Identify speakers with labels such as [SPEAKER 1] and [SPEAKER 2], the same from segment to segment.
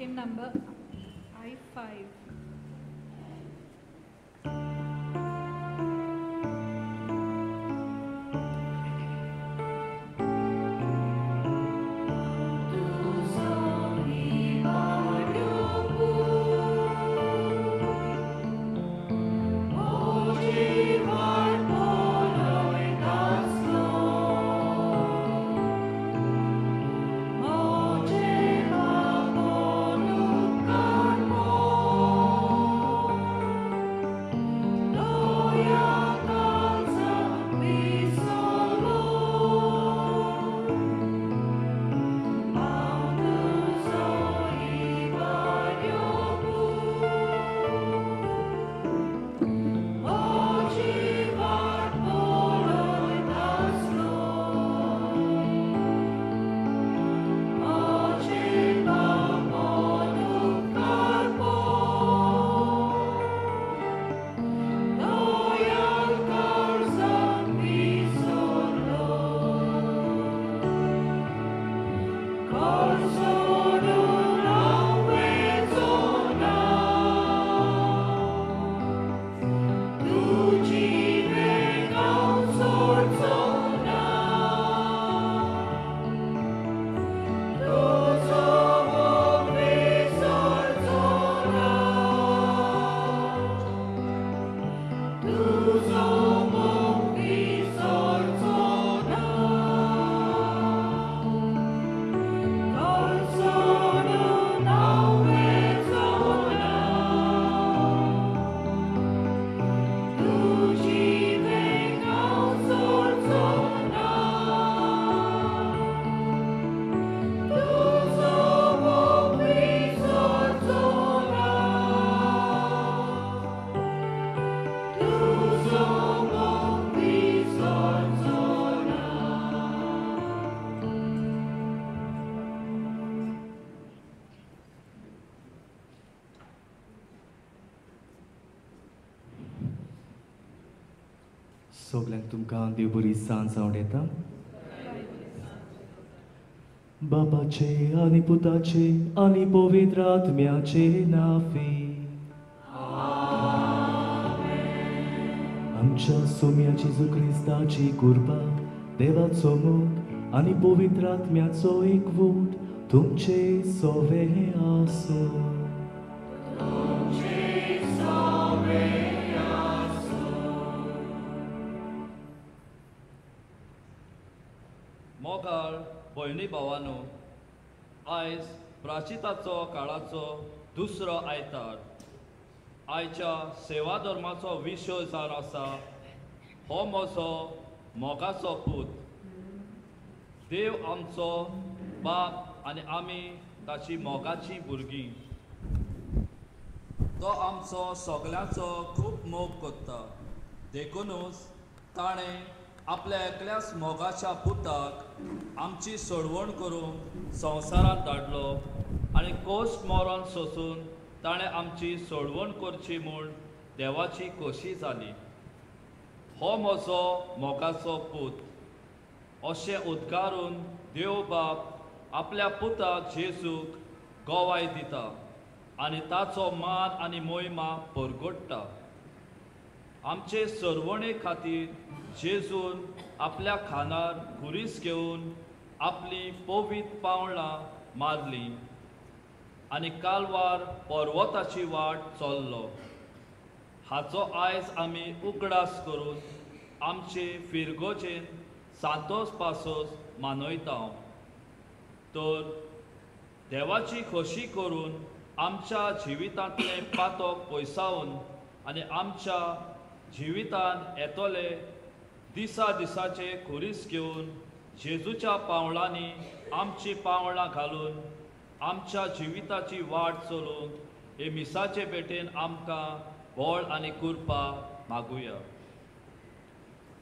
[SPEAKER 1] Hymn number I5.
[SPEAKER 2] सगल्यांक तुमकां देव बरी सांज जावन येता. बाबाचे आनी पुताचे आनी पवित्र आत्म्याचे नांवे. आमच्या सोम्या जेजू क्रिस्ताची कृपा, देवाचो मोग आनी पवित्र आत्म्याचो एकवट तुमचे सोवे आसूं.
[SPEAKER 3] मोगाळ भयणी भावानो, आयज प्राचिताचो काळाचो दुसरो आयतार. आयच्या सेवा धर्माचो विशय जावन आसा हो म्हजो मोगाचो पूत. देव आमचो बाप आनी आमी ताची मोगाची भुरगीं. तो आमचो सगल्यांचो खूब मोग करता, देखुनूच ताणें आपल्या एकल्याच मोगाच्या पुताक आमची सोडवण करूंक संवसारांत धाडलो आनी कोश्ट मरण सोसून ताणें आमची सोडवण करची म्हूण देवाची खोशी जाली. हो म्हजो मोगाचो पूत अशें उद्गारून देव बाप आपल्या पुताक जेजूक गवाय दिता आनी ताचो मान आनी मोहिमा परगट्टा. आमचे सरवणे खातीर जेजून आपल्या खानार खुरीस घेवन आपली पवित्र पावलां मारली आनी कालवार पर्वताची वाट चल्लो. हाचो आयज आमी उगडास करून आमचे फिरगोजेन सांतोस पासोस मानयता. तर देवाची खोशी करून आमच्या जिवितांतलें पातक पयसावन आनी आमच्या जिवितान येतले दिसा दिसाचे खुरीस घेवन जेजूच्या पावलांनी आमची पावलां घालून आमच्या जिविताची वाट चलून हे मिसाचे भेटेन आमकां बळ आनी कृपा मागुया.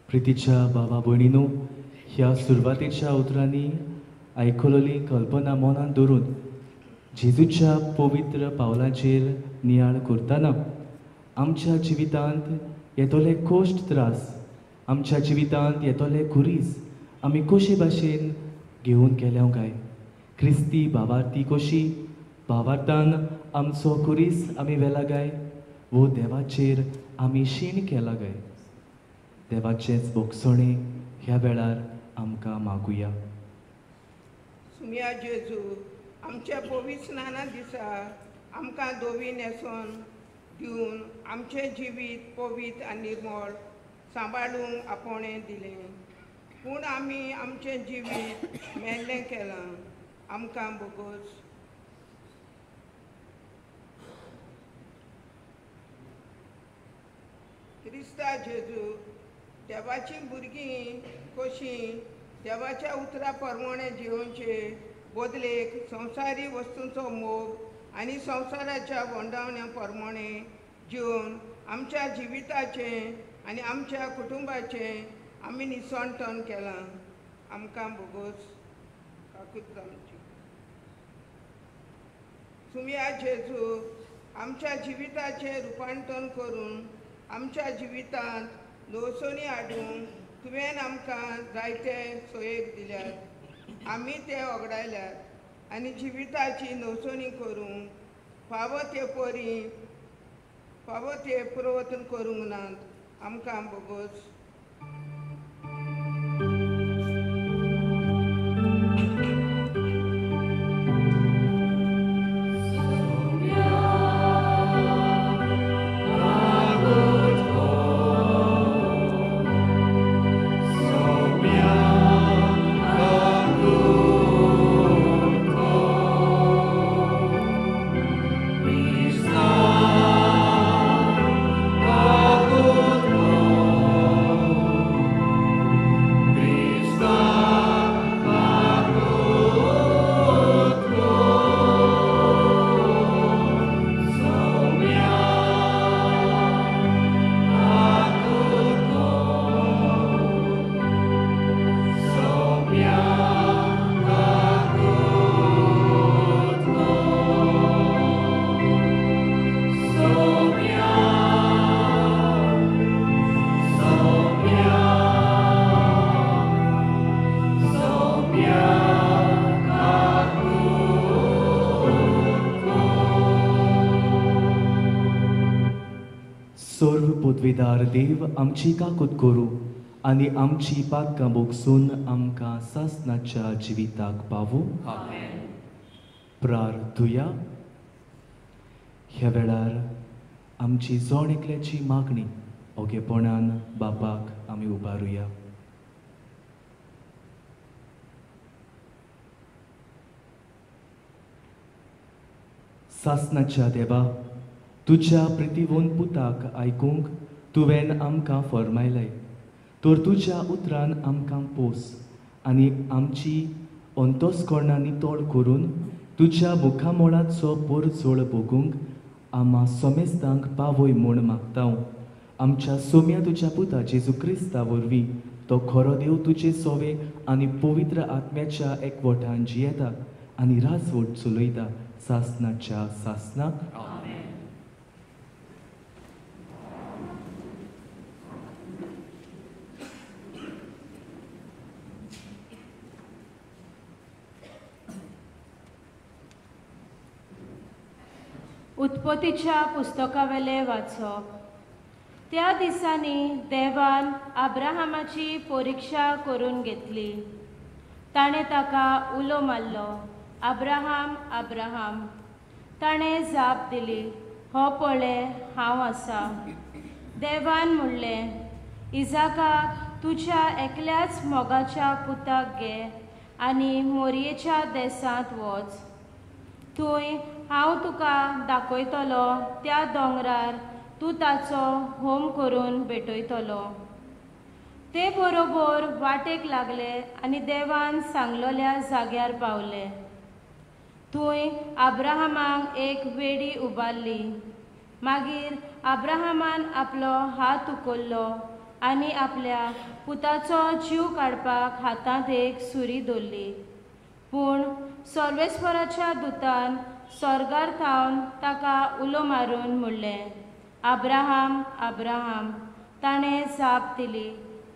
[SPEAKER 2] प्रितीच्या बाबा भयणीनो, ह्या सुरवातेच्या उतरांनी आयकलोली कल्पना मनान धरून जेजूच्या पवित्र पावलांचेर नियाळ करतना आमच्या जिवितांत येतले कश्ट त्रास, आमच्या जिवितांत येतले खुरीस आमी कशे भाशेन घेवन गेल्या काय? क्रिस्ती भावार्थी कशी भावार्थान आमचो कुरीस आमी वेला गाय वो देवाचेर आमी शीण केला गाय? देवाचेंच भोगसणें ह्या वेळार आमकां मागुया.
[SPEAKER 4] सुमिया जेजू, आमच्या पवित्र स्नाना दिसा आमकां दोवी न्हेसोन दिवन आमचें जिवीत पवित्र आनी निर्मळ सांबाळूंक आपोवणें दिलें, पूण आमी आमचें जिवीत मेल्लें केलां. आमकां भोगोस. क्रिस्ता जेजू, देवाचीं भुरगीं कशीं देवाच्या उतरा प्रमाणे जियोवचे बदलेक संवसारी वस्तूंचो मोग आनी संवसाराच्या वंडावण्या प्रमाणे जिवन आमच्या जिविताचें आनी आमच्या कुटुंबाचें आमी निसणटण केलां. आमकां भोगोस. काकूत आमची. सुमिया जेजू, आमच्या जिविताचें रुपांतर करून आमच्या जिवितांत नवसणी हाडूंक तुवें आमकां जायते सोयेक दिल्यात. आमी ते ओगडायल्यात आनी जिविताची नवसणी करूंक फावो ते परी फावो ते प्रवतन करूंक नात. आमकां भोगोस.
[SPEAKER 2] पदवीदार देव आमची काकूत करूं आनी आमची पातकां भोगसून आमकां सासणाच्या जिविताक पावूं. प्रार्थुया. ह्या वेळार आमची जण एकल्याची मागणी ओगेपणान बापाक आमी उबारुया. सासणाच्या देवा, तुज्या प्रितीवोन पुताक आयकूंक तुवें आमकां फर्मायलें, तर तुज्या उतरान आमकां पोस आनी आमची अंतस्कर्णां नितळ करून तुज्या मुखामोळाचो पोरजोळ भोगूंक आमा समेस्तांक पावय म्हूण मागता. आमच्या सोम्या तुज्या पुता जेजू क्रिस्ता वरवीं तो खरो देव तुजे सोवे आनी पवित्र आत्म्याच्या एकवटान जियेता आनी राजवट चलयता सासणाच्या सासणाक.
[SPEAKER 1] उत्पत्तीच्या पुस्तकावेले वाचप. त्या दिसांनी देवान अब्राहमाची परिक्षा करून घेतली. ताणें ताका उलो मारलो, अब्राहम, अब्राहम. ताणें जाप दिली, हो पळय हांव आसा. देवान म्हणलें, इजाकाक तुज्या एकल्याच मोगाच्या पुताक घे आनी मोरयेच्या देसांत वच. थंय हांव तुका दाखयतलो त्या दोंगरार तूं ताचो होम करून भेटयतलो. ते बरोबर वाटेक लागले आनी देवान सांगलेल्या जाग्यार पावले. थंय अब्राहमाक एक वेडी उबारली. मागीर अब्राहमान आपलो हात उखल्लो आनी आपल्या पुताचो जीव काडपाक हातांत एक सुरी दवरली. पूण सर्वेस्वराच्या दुतान स्वर्गार थावन ताका उलो मारून म्हणलें, अब्राहम, अब्राहम. ताणें जाप दिली,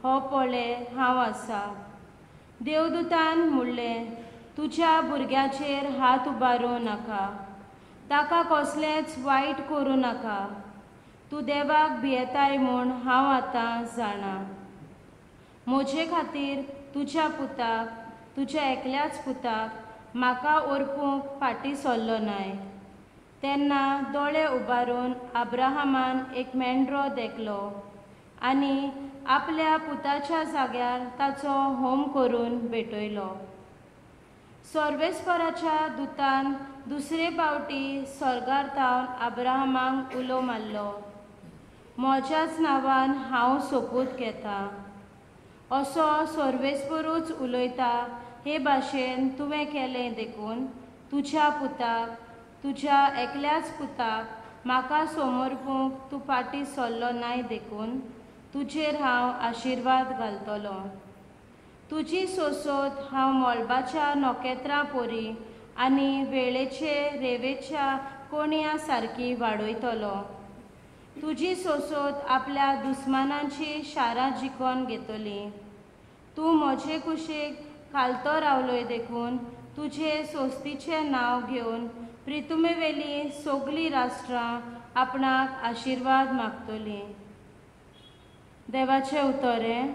[SPEAKER 1] हो पळय हांव आसा. देवदूतान म्हणलें, तुज्या भुरग्याचेर हात उबारूं नाका. ताका कसलेंच वायट करूं नाका. तूं देवाक भियेताय म्हूण हांव आतां जाणा. म्हजे खातीर तुज्या पुताक, तुज्या एकल्याच पुताक म्हाका ओरपूंक फाटीं सरलो नाय. तेन्ना दोळे उबारून अब्राहमान एक मेंढरो देखलो आनी आपल्या पुताच्या जाग्यार ताचो होम करून भेटयलो. सर्वेस्पराच्या दुतान दुसरे पावटी स्वर्गार थावन अब्राहमाक उलो मारलो, म्हज्याच नांवान हांव सोपूत घेता, असो सर्वेस्परूच उलयता हे भाशेन तुवें केलें देखून तुज्या पुताक, तुज्या एकल्याच पुताक म्हाका समर्पूंक तूं फाटीं सरलो नाय देखून तुजेर हांव आशिर्वाद घालतलो. तुजी सोसोत हांव मळबाच्या नखेत्रां पोरी आनी वेळेचे रेवेच्या कोणया सारकी वाडयतलो. तुजी सोसोत आपल्या दुस्मानांची शारां जिखोन घेतली. तूं म्हजे कुशीक खालतो रावलोय देखून तुजे सोस्तीचें नांव घेवन प्रितुमेवेली सगळीं राष्ट्रां आपणाक आशिर्वाद मागतलीं. देवाचें उतर हें.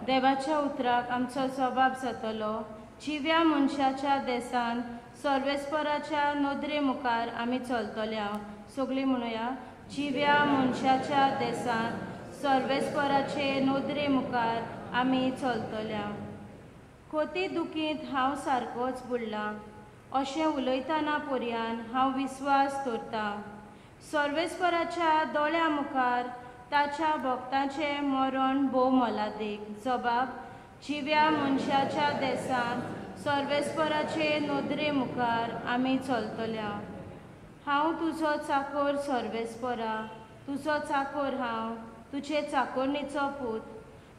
[SPEAKER 1] देवाच्या उतराक आमचो जबाब जातलो. जिव्या मनशाच्या देसान सर्वेस्पराच्या नदरे मुखार आमी चलतल्या. सगळीं म्हणुया, जिव्या मनशाच्या देसान सर्वेस्पराचे नदरे मुखार आमी चलतल्या. खोती दुखींत हांव सारकोच बुडलां अशें उलयतना पर्यान हांव विस्वास दवरतां. सर्वेस्पराच्या दोळ्या मुखार ताच्या भक्तांचें मरण भोव मोलादीक. जबाब, जिव्या मनशाच्या देसान सर्वेस्पराचे नदरे मुखार आमी चलतल्या. हांव तुजो चाकोर सर्वेस्परा, तुजो चाकोर हांव, तुजे चाकोरणीचो पूत.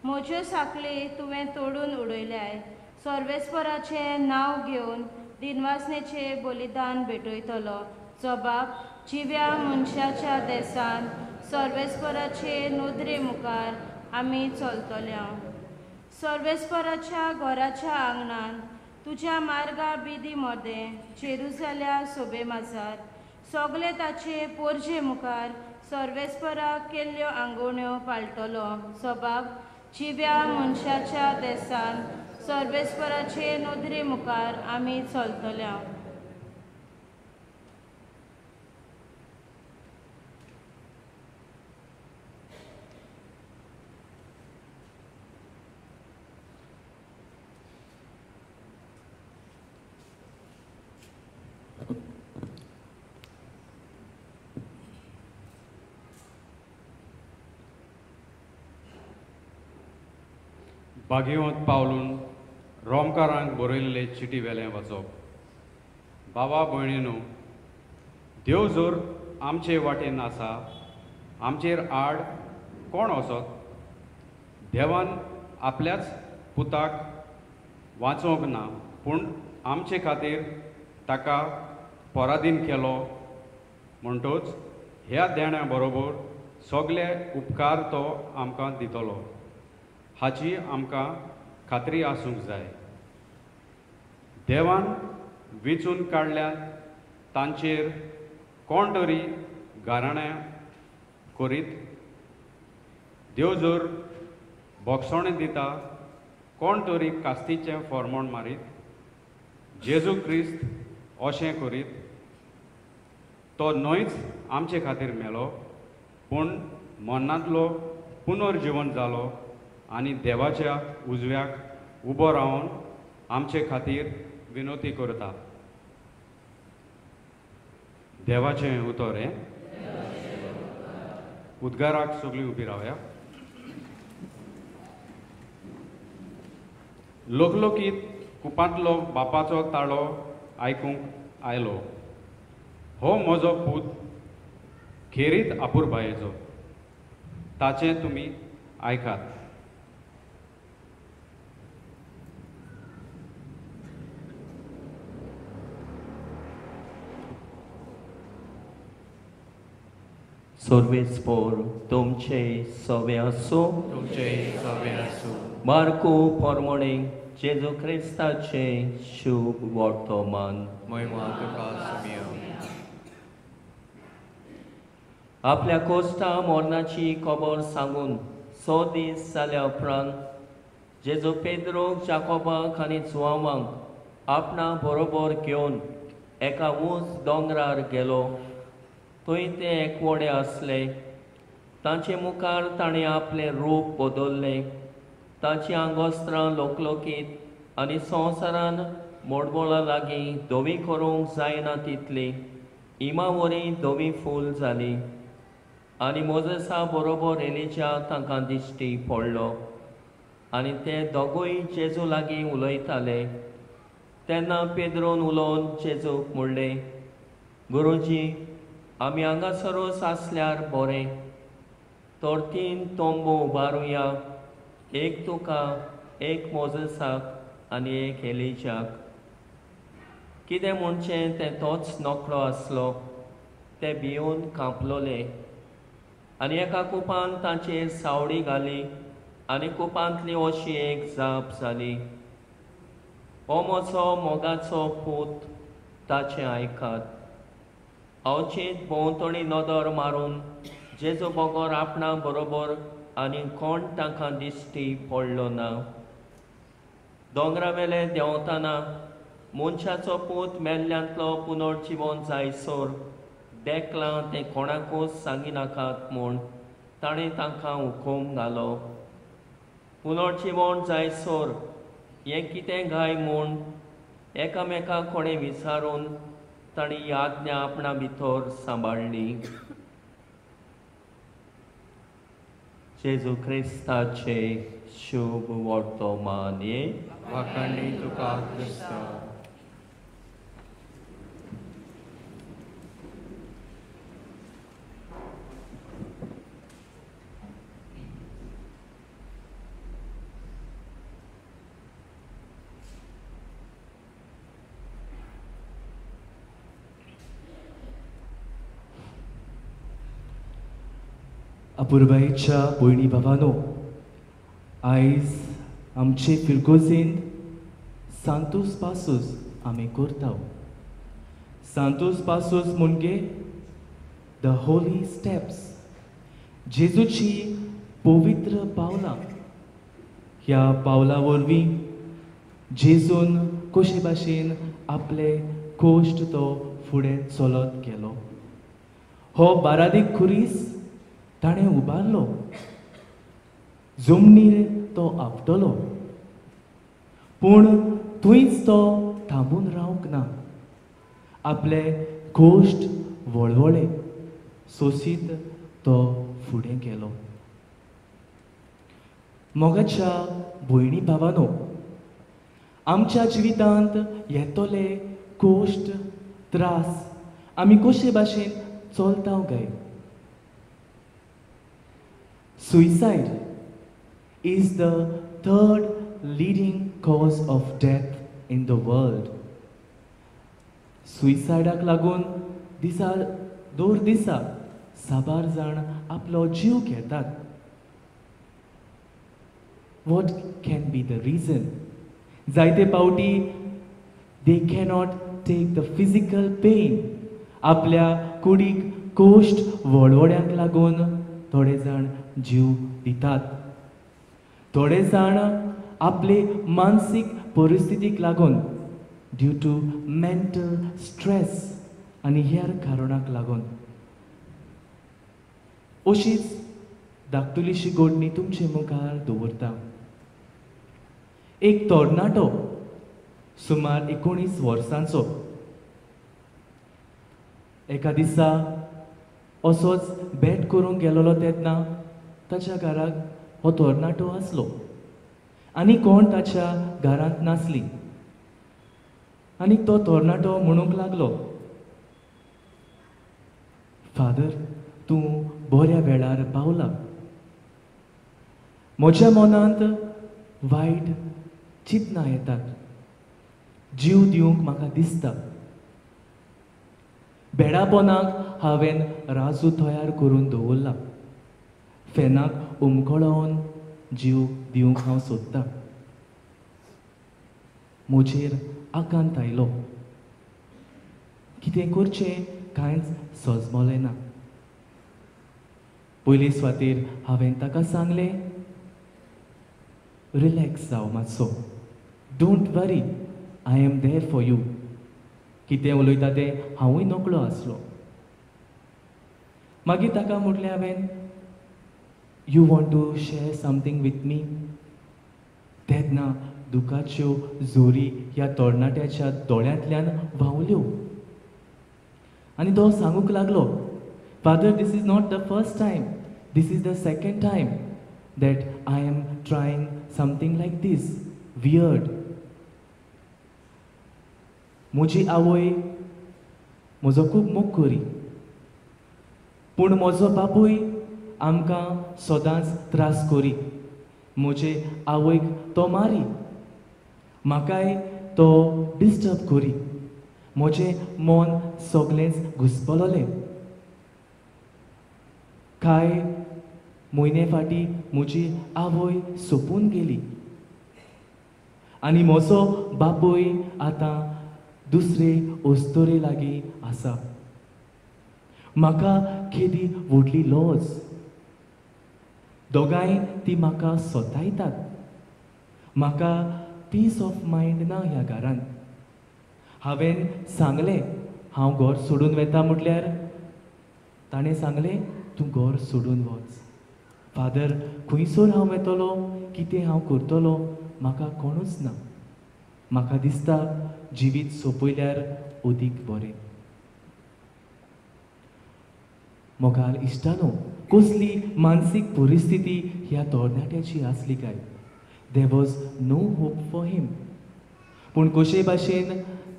[SPEAKER 1] म्हज्यो साखळी तुवें तोडून उडयल्याय. सर्वेस्पराचें नांव घेवन दिनवासनेचें बलिदान भेटयतलो. जबाब, जिव्या मनशाच्या देसान सर्वेस्पराचे नदरे मुखार आमी चलतल्या. सर्वेस्पराच्या घराच्या आंगणान तुज्या मार्गा बिदी मदें जेरुजाल्या सोबे माजार सगळे ताचे पोरजे मुखार सर्वेस्पराक केल्ल्यो आंगोवण्यो पाळटलो. जबाब, जिव्या मनशाच्या देसान सर्वेस्पराचे नदरे मुखार आमी चलतल्या.
[SPEAKER 5] बागेवंत पावलून रोमकारांक बरयल्ले चिटी वेलें वाचप. बाबा भयणीनो, देव जर आमचे वाटेन आसा, आमचेर आड कोण वचत? देवान आपल्याच पुताक वाचोवंक ना, पूण आमचे खातीर ताका पराधीन केलो. म्हणटोच ह्या देण्या बरोबर सगळे उपकार तो आमकां दितलो हाची आमकां खात्री आसूंक जाय. देवान वेंचून काडल्या तांचेर कोण तरी गाराण्यां करीत? देव जर बोगसणें दिता, कोण तरी कास्तीचें फॉर्मोण मारीत? जेजू क्रिस्त अशें करीत? तो न्हयच आमचे खातीर मेलो, पूण मरणांतलो पुनर्जिवन जालो आनी देवाच्या उजव्याक उबो रावन आमचे खातीर विनवती करता. देवाचें उतर हें. उद्गाराक सगळीं उबी रावया. लोकलोकीत कुपांतलो बापाचो ताळो आयकूंक आयलो, हो म्हजो पूत खेरीत आपुरबायेचो, ताचें तुमी आयकात.
[SPEAKER 6] सर्वेस्पोर तुमचे सवे आसूं.
[SPEAKER 7] तुमचे सवे आसूं.
[SPEAKER 6] मार्को पोरमोणे जेजू क्रिस्ताचें शुभ वर्तमान।
[SPEAKER 7] महिमा तुका सुमिया।
[SPEAKER 6] आपल्या कोश्टा मरणाची खबर सांगून 6 दीस जाल्या उपरांत जेजू पेद्रोक, जाकोबाक आनी जुआंवांक आपणा बरोबर घेवन एका ऊंच दोंगरार गेलो। थंय ते एकवडे आसले। तांचे मुखार ताणें आपलें रूप बदल्लें। ताचीं आंगवस्त्रां लोकलोकीत आनी संवसारान मोडमोळा लागीं धवी करूंक जायना तितली इमा वरी धवी फूल जाली आनी मोजेसा बरोबर एलिजा तांकां दिश्टी पडलो आनी ते दोगूय जेजू लागीं उलयताले। तेन्ना पेद्रोन उलोवन जेजूक म्हणलें, गुरुजी, आमी हांगासरूच आसल्यार बरें, तर 3 तंबू उबारुया, एक तुका, एक मोजेसाक आनी एक एलिजाक। कितें म्हणचें तें तोच नकळो आसलो। ते भिवन कांपलोले आनी एका कुपान तांचेर सावळी घाली आनी कुपांतली अशी एक जाप जाली, हो म्हजो मोगाचो पूत, ताचें आयकात। अवचीत भोंवतणी नदर मारून जेजू बगर आपणा बरोबर आनी कोण तांकां दिश्टी पडलो ना। दोंगरावेले देंवतना मनशाचो पूत मेल्ल्यांतलो पुनर्जिवन जायसर देखलां तें कोणाकूच सांगिनाकात म्हूण ताणें तांकां हुकूम घालो। पुनर्जिवन जायसर हें कितें गाय म्हूण एकामेका कोणें विचारून तांणी ही आज्ञा आपणा भितर सांबाळ्ळी। जेजू क्रिस्ताचे शुभ वर्तमान।
[SPEAKER 7] वाखाणणी तुका क्रिस्ता।
[SPEAKER 2] अपुरबायेच्या भयणी भावानो, आयज आमचे फिरगोजेंत सांतोस पासोस आमी करता। सांतोस पासोस म्हणजे the Holi steps, जेजूची पवित्र पावलां। ह्या पावलां वरवीं जेजून कशे भाशेन आपले कोश्ट तो फुडें चलत गेलो। हो बारादीक खुरीस ताणें उबारलो, जमनीर तो आपटलो, पूण थंयच तो थांबून रावंक ना। आपले कोश्ट वळवळे सोसीत तो फुडें गेलो। मोगाच्या भयणी भावानो, आमच्या जिवितांत येतले कोश्ट त्रास आमी कशे भाशेन चलता काय? Suicide is the third leading cause of death in the world. सुसायडाक लागून दिसा दर दिसा साबार जाण आपलो जीव घेतात। What can be the reason? जायते पावटी they cannot take the physical pain. आपल्या कुडीक कोश्ट वळवळ्यांक लागून थोडे जाण जीव दितात, थोडे जाण आपले मानसीक परिस्थितीक लागून ड्यू टू मेंटल स्ट्रेस आनी हेर कारणाक लागून। अशीच धाकटुलीशी गोडणी तुमचे मुखार दवरता। एक तरणाटो सुमार 19 वर्सांचो एका दिसा असोच भेट करूंक गेलोलो तेन्ना ताच्या घराक हो तरणाटो आसलो आनी कोण ताच्या घरांत नासली आनी तो तरणाटो म्हणूंक लागलो, फादर, तूं बऱ्या वेळार पावला। म्हज्या मनांत वायट चिंतनां येतात, जीव दिवंक म्हाका दिसता। बेडापोनाक हांवें राजू तयार करून दवरला, फेनाक उमकळोवन जीव दिवंक हांव सोदतां। म्हजेर आकांत आयलो. कितें करचें कांयच सजमलें ना. पयले सुवातेर हांवें ताका सांगलें, रिलॅक्स जाव मातसो, don't worry, I am there for you. कितें उलयता तें हांवूय नकळो आसलो. मागीर ताका म्हटलें हांवें, you want to share something with me? तेन्ना दुखाच्यो जोरी ह्या तरणाट्याच्या दोळ्यांतल्यान व्हांवल्यो आनी तो सांगूंक लागलो, father, this is not the first time, this is the second time that I am trying something like this weird. म्हजी आवय म्हजो खूब मोग करी, पूण म्हजो बापूय आमकां सदांच त्रास करी. म्हजे आवयक तो मारी, म्हाकाय तो डिस्टर्ब करी. म्हजें मन सगळेंच घुसपलोलें. कांय म्हयने फाटीं म्हजी आवय सोंपून गेली आनी म्हजो बापूय आतां दुसरे अस्तोरे लागीं आसा. म्हाका केदी व्हडली लॉज. दोगांय ती म्हाका सतायतात. म्हाका पीस ऑफ मायंड ना ह्या घरांत. हांवें सांगलें हांव घर सोडून वता म्हटल्यार ताणें सांगलें तूं घर सोडून वच. फादर, खंयसर हांव वेतलो, कितें हांव करतलो, म्हाका कोणूच ना. म्हाका दिसता जिवीत सोंपयल्यार अदीक बरें. मोगाल इश्टानो, कसली मानसीक परिस्थिती ह्या तरणाट्याची आसली काय? There was no hope for him. पूण कशे भाशेन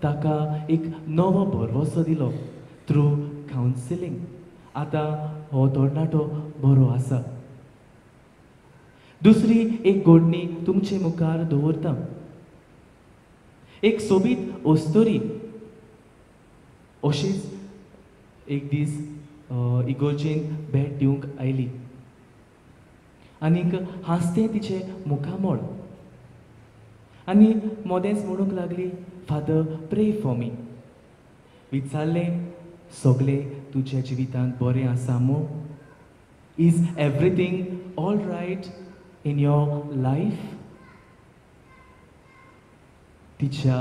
[SPEAKER 2] ताका एक नवो भरवसो दिलो थ्रू कावन्सिलींग. आतां हो तरणाटो बरो आसा. दुसरी एक घडणी तुमचे मुखार दवरता. एक सोबीत अस्तोरी अशीच एक दीस इगोर्जेन भेट दिवंक आयली आनीक हांसतें तिचें मुखामळ आनी मदेंच म्हणूंक लागली, फादर प्रे फॉर मी. विचारलें, सगळें तुज्या जिवितांत बरें आसा मू? Is everything all right in your life? तिच्या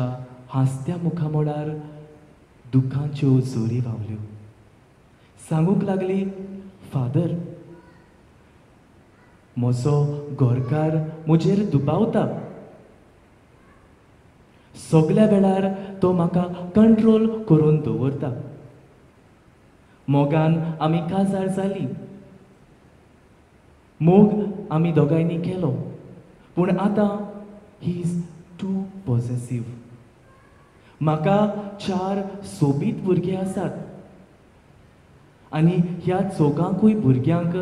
[SPEAKER 2] हांसत्या मुखामळार दुखांच्यो जोरी व्हांवल्यो. सांगूंक लागली, फादर, म्हजो घरकार म्हजेर दुबावता. सगल्या वेळार तो म्हाका कंट्रोल करून दवरता. मोगान आमी काजार जाली, मोग आमी दोगांयनी केलो, पूण आतां he is two पॉझेसीव. म्हाका 4 सोबीत भुरगीं आसात आनी ह्या चौगांकूय भुरग्यांक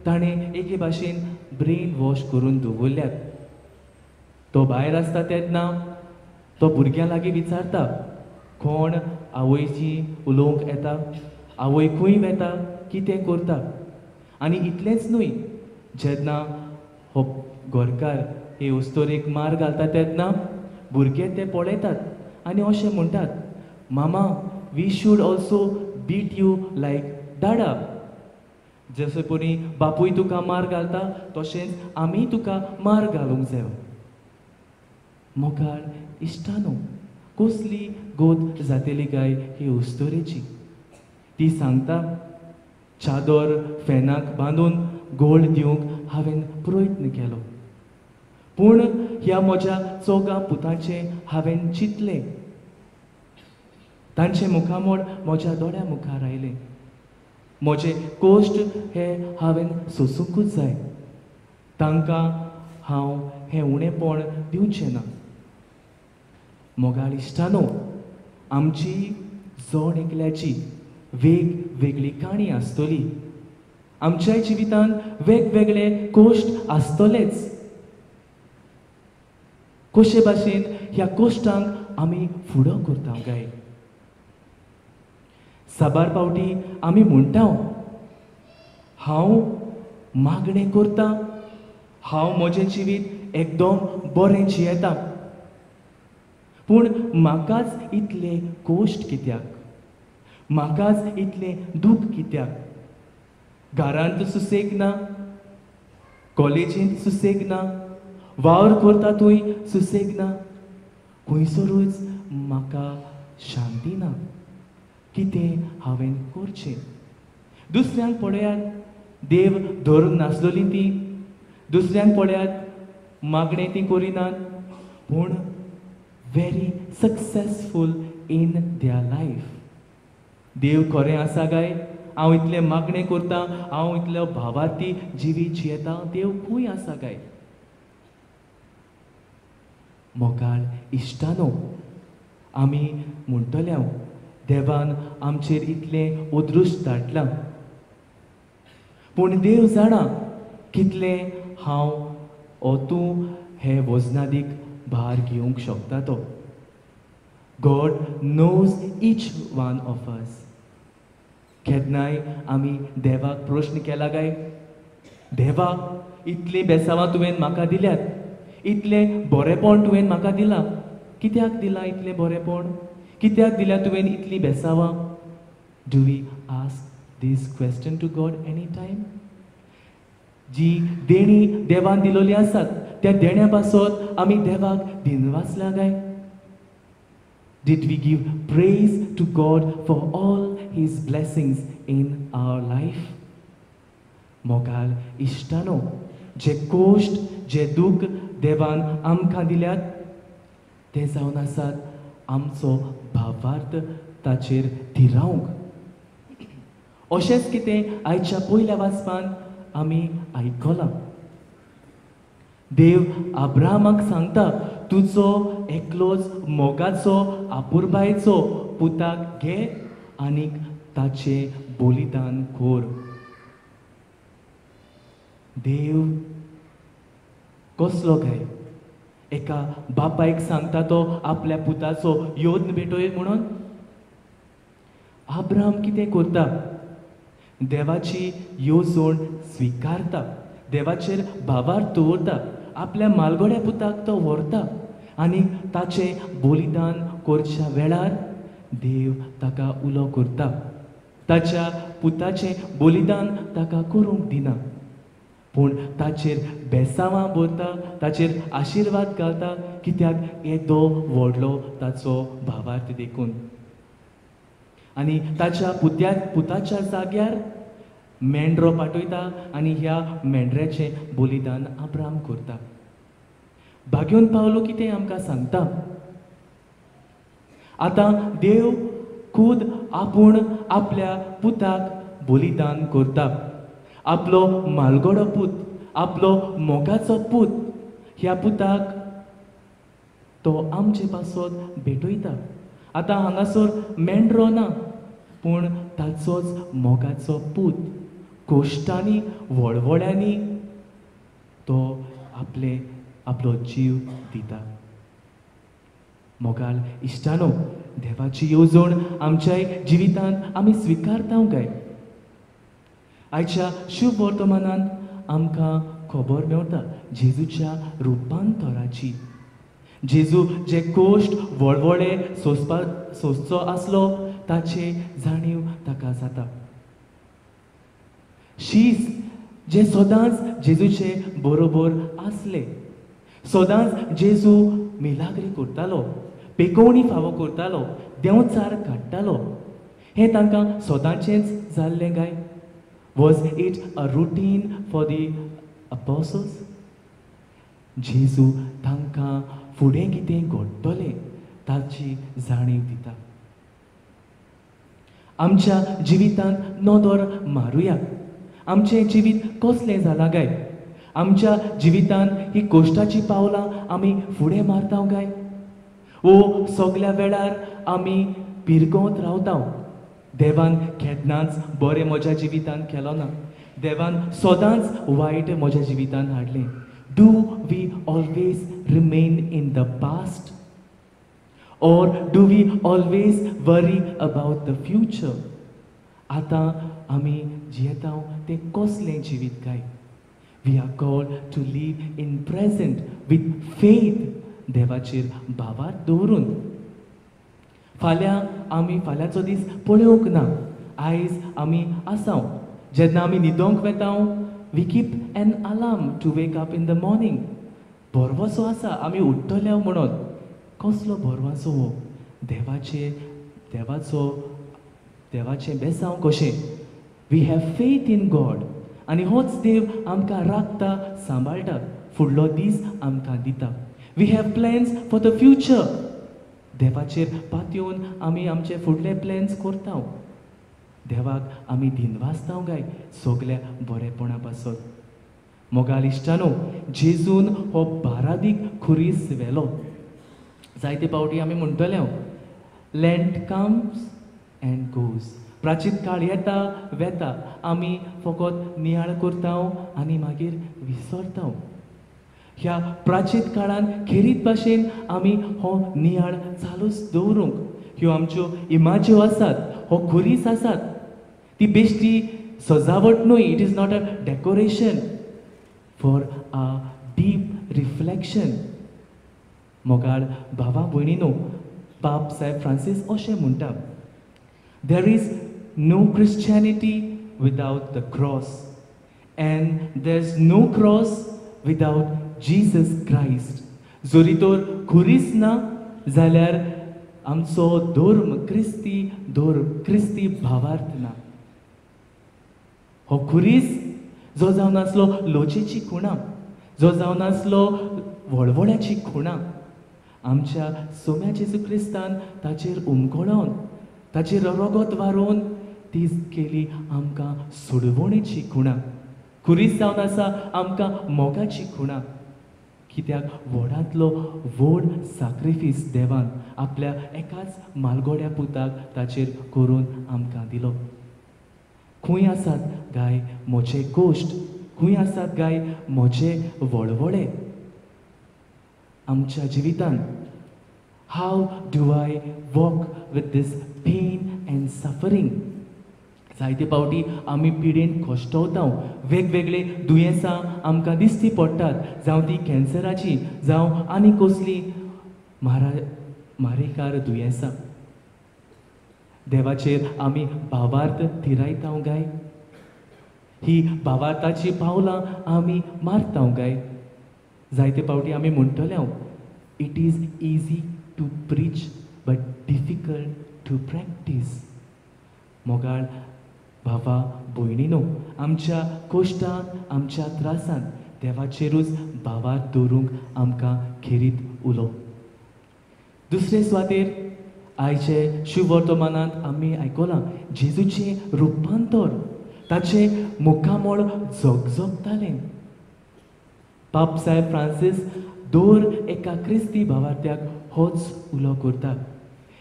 [SPEAKER 2] ताणें एके भाशेन ब्रेन वॉश करून दवरल्यात. तो भायर आसता तेन्ना तो भुरग्यां लागीं विचारता, कोण आवयची उलोवंक येता, आवय खंय वेता, कितें करता. आनी इतलेंच न्हय, जेन्ना हो घरकार हे अस्तोरेक मार घालता तेन्ना भुरगे ते पळयतात आनी अशें म्हणटात, मामा, we should also beat you like dada. जशें परी बापूय तुका मार घालता तशेंच आमी तुका मार घालूंक जाय. मोगाळ इश्टानो, कसली गोत जातली काय ही अस्तोरेची? ती सांगता, चादर फॅनाक बांदून गोळ दिवंक हांवें प्रयत्न केलो, पूण ह्या म्हज्या चौगां पुतांचें हांवें चिंतलें. तांचें मुखामळ म्हज्या दोळ्या मुखार आयलें. म्हजे कश्ट हे हांवें सोंसूंकूच जाय. तांकां हांव हें उणेपण दिवचें ना. मोगाळ इश्टानो, आमची जण एकल्याची वेगवेगळी काणी आसतली. आमच्या जिवितांत वेगवेगळे कश्ट आसतलेच. कशे भाशेन ह्या कश्टांक आमी फुडो करता काय? साबार पावटी आमी म्हणटा, हांव मागणें करता, हांव म्हजें जिवीत एकदम बरें जियेता, पूण म्हाकाच इतले कोश्ट कित्याक, म्हाकाच इतलें दूख कित्याक? घरांत सुसेग ना, कॉलेजींत सुसेग ना, वावर करता थंय सुसेग ना, खंयसरूच म्हाका शांती ना. कितें हांवें करचें? दुसऱ्यांक पळयात, देव धरूंक नासलोली ती, दुसऱ्यांक पळयात मागणें ती करिनात, पूण very successful in their life. देव खरें आसा काय? हांव इतलें मागणें करता, हांव इतलो भावार्थी जिवीत जियेता, देव खंय आसा काय? मोगाळ इश्टानो, आमी म्हणटले हांव देवान आमचेर इतलें अदृश्ट धाडलां, पूण देव जाणा कितलें हांव ओ तूं हे वजनादीक भार घेवंक शकता तो. God knows each one of us. केन्नाय आमी देवाक प्रश्न केला काय, देवा इतलीं बेसावां तुवें म्हाका दिल्यात, इतलें बरेपण तुवें म्हाका दिलां, कित्याक दिलां इतलें बरेपण, कित्याक दिल्या तुवें इतलीं बेसावां? Do we ask this question to God any time? जी देणी देवान दिलोली आसात त्या देण्या पासत आमी देवाक दिनवासला काय? Did we give praise to God for all His blessings in our life? मोगाल इश्टानो, जे कोश्ट जे दूख देवान आमकां दिल्यात ते जावन आसात आमचो भावार्थ ताचेर थिरावंक. अशेंच कितें आयच्या पयल्या वाचपान आमी आयकलां. देव अब्राहमाक सांगता, तुजो एकलोच मोगाचो आपुरबायचो पुताक घे आनीक ताचें बलिदान कर. देव कसलो काय? एका बापायक सांगता तो आपल्या पुताचो योद्न भेटोय म्हणून. अब्राहम कितें करता? देवाची येवजण स्विकारता, देवाचेर भावार्थ दवरता, आपल्या मालगोड्या पुताक तो व्हरता आनी ताचें बलिदान करच्या वेळार देव ताका उलो करता, ताच्या पुताचें बलिदान ताका करूंक दिना, पूण ताचेर बेसावां भरता, ताचेर आशिर्वाद घालता, कित्याक येदो व्हडलो ताचो भावार्थ देखून. आनी ताच्या पुताच्या जाग्यार मेंढरो पाठयता आनी ह्या मेंढऱ्याचें बलिदान अब्राहम करता. भाग्योन पावलो कितें आमकां सांगता? आतां देव खूद आपूण आपल्या पुताक बलिदान करता. आपलो मालगोडो पूत, आपलो मोगाचो पूत, ह्या पुताक तो आमचे पासत भेटयता. आतां हांगासर मेंढरो ना, पूण ताचोच मोगाचो पूत कोश्टांनी वळवळ्यांनी तो आपले आपलो जीव दिता. मोगाल इश्टानो, देवाची येवजण आमच्याय जिवितांत आमी स्विकारता काय? आयच्या शुभ वर्तमानांत आमकां खबर मेळटा जेजूच्या रुपांतराची. जेजू जे कोश्ट वळवळे सोंसचो आसलो ताचे जाणीव ताका जाता. शीस जे सदांच जेजूचे बरोबर आसले, सदांच जेजू मिलाग्री करतालो, पेकोवणी फावो करतालो, देंवचार काडटालो, हें तांकां सदांचेंच जाल्लें काय? Was it a routine for the apostles? जेजू तांकां फुडें कितें घडटलें ताची जाणीव दिता. आमच्या जिवितांत नदर मारुया, आमचें जिवीत कसलें जालां काय? आमच्या जिवितांत ही कोश्टाचीं पावलां आमी फुडें मारता काय? वो सगल्या वेळार आमी पिरगोत रावता? देवान केन्नाच बरें म्हज्या जिवितांत केलो ना, देवान सदांच वायट म्हज्या जिवितांत हाडलें. Do we always remain in the past or do we always worry about the future? आतां आमी जियेता तें कसलें जिवीत काय? We are called to live in present with faith देवाचेर भावार्थ दवरून. फाल्यां आमी फाल्यांचो दीस पळोवंक ना, आयज आमी आसाव. जेन्ना आमी न्हिदोंक वेता we keep an alarm to wake up in the morning. भरवसो आसा आमी उठ्ठले म्हणून. कसलो भरवसो हो? देवाचो देवाचें बेसांव कशें. We have faith in God आनी होच देव आमकां राखता, सांबाळटा, फुडलो दीस आमकां दिता. We have plans for the future. देवाचेर पातयेवन आमी आमचे फुडले प्लॅन्स करता. देवाक आमी दिनवासता गाय सगल्या बरेपणा पासत. मोगाल इश्टानो, जेजून हो बारादीक खुरीस व्हेलो. जायते फावटी आमी म्हणटले हांव, लँड कम्स अँड गोज. प्राचीन काळ येता वेता, आमी फकत नियाळ करता आनी मागीर विसरता. ह्या प्राचीन काळान खेरीत भाशेन आमी हो नियाळ चालूच दवरूंक. ह्यो आमच्यो इमाज्यो आसात, हो खुरीस आसात, ती बेश्टी सजावट न्हय. It is not a decoration for a deep reflection. मोगाळ भावा भयणीनो, बाप साहेब फ्रांसीस अशें म्हणटा, there is no Christianity without the cross and there is no cross without Jesus Christ. जरी तर खुरीस ना जाल्यार आमचो धर्म, क्रिस्ती धर्म, क्रिस्ती भावार्थ ना. हो खुरीस जो जावन आसलो लोचेची खुणा, जो जावन आसलो वळवळ्याची खुणा, आमच्या सोम्या जेजू क्रिस्तान ताचेर उमगळोन, ताचेर रगत वारोवन ती केली आमकां सोडवणेची खुणा. खुरीस जावन आसा आमकां मोगाची खुणा. कित्याक व्हडांतलो व्हड साक्रिफीस देवान आपल्या एकाच मालगोड्या पुताक ताचेर करून आमकां दिलो. खंय आसात गाय म्हजे कोश्ट, खंय आसात गाय म्हजे वळवळे आमच्या जिवितान? How do I walk with this pain and suffering? जायते फावटी आमी पिडेन कश्टवता, वेगवेगळे दुयेंसां आमकां दिसती पडटात, जावं ती कॅन्सराची, जावं आनी कसली मारेकार दुयेंसां. देवाचेर आमी भावार्थ थिरायता गाय? ही भावार्थाची पावलां आमी मारता गाय? जायते फावटी आमी म्हणटले हांव, it is easy to preach but difficult to practise. मोगाळ भावा भयणीनो, आमच्या कोश्टान, आमच्या त्रासान देवाचेरूच भावार्थ दवरूंक आमकां खेरीत उलो. दुसरे सुवातेर आयचे शुभवर्तमानांत आमी आयकलां जेजूचें रुपांतर, ताचें मुखामळ झगझगतालें. पाप साहेब फ्रांसीस दर एका क्रिस्ती भावार्थ्याक होच उलो करता,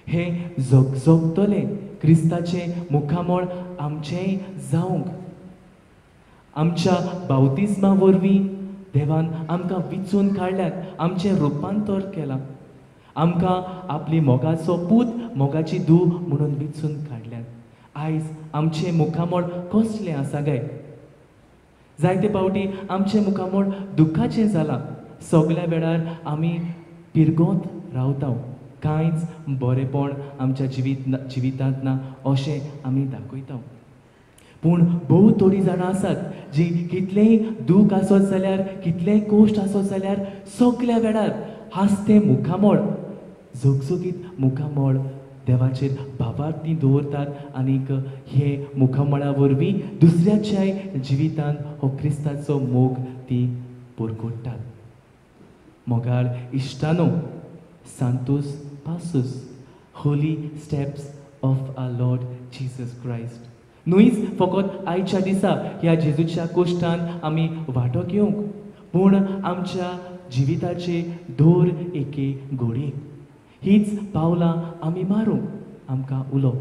[SPEAKER 2] हें झगझगतलें क्रिस्ताचें मुखामळ आमचेंय जावंक. आमच्या बावतिज्मा वरवीं देवान आमकां विचून काडल्यात, आमचें रुपांतर केलां, आमकां आपली मोगाचो पूत, मोगाची धूव म्हणून विचून काडल्यात. आयज आमचें मुखामळ कसलें आसा गाय? जायते फावटी आमचें मुखामळ दुख्खाचें जालां. सगल्या वेळार आमी पिरगोत रावता, कांयच बरेंपण आमच्या जिवितांत ना अशें आमी दाखयता. पूण भोव थोडीं जाणां आसात जीं कितलेंय दूख आसत जाल्यार, कितलेंय कोश्ट आसत जाल्यार सगल्या वेळार हांसतें मुखामळ, झगझगीत मुखामळ देवाचेर भावार्थ ती दवरतात आनीक हे मुखामळा वरवीं दुसऱ्याच्याय जिवितांत हो क्रिस्ताचो मोग ती परगट्टात. मोगाळ इश्टानो, Sanctus Passus, holy steps of our Lord Jesus Christ. न्हूच फकत आयच्या दिसा ह्या जेजूच्या कोश्टान आमी वांटो घेवंक, पूण आमच्या जिविताचे दर एके घडयेक हीच पावलां आमी मारूंक आमकां उलो.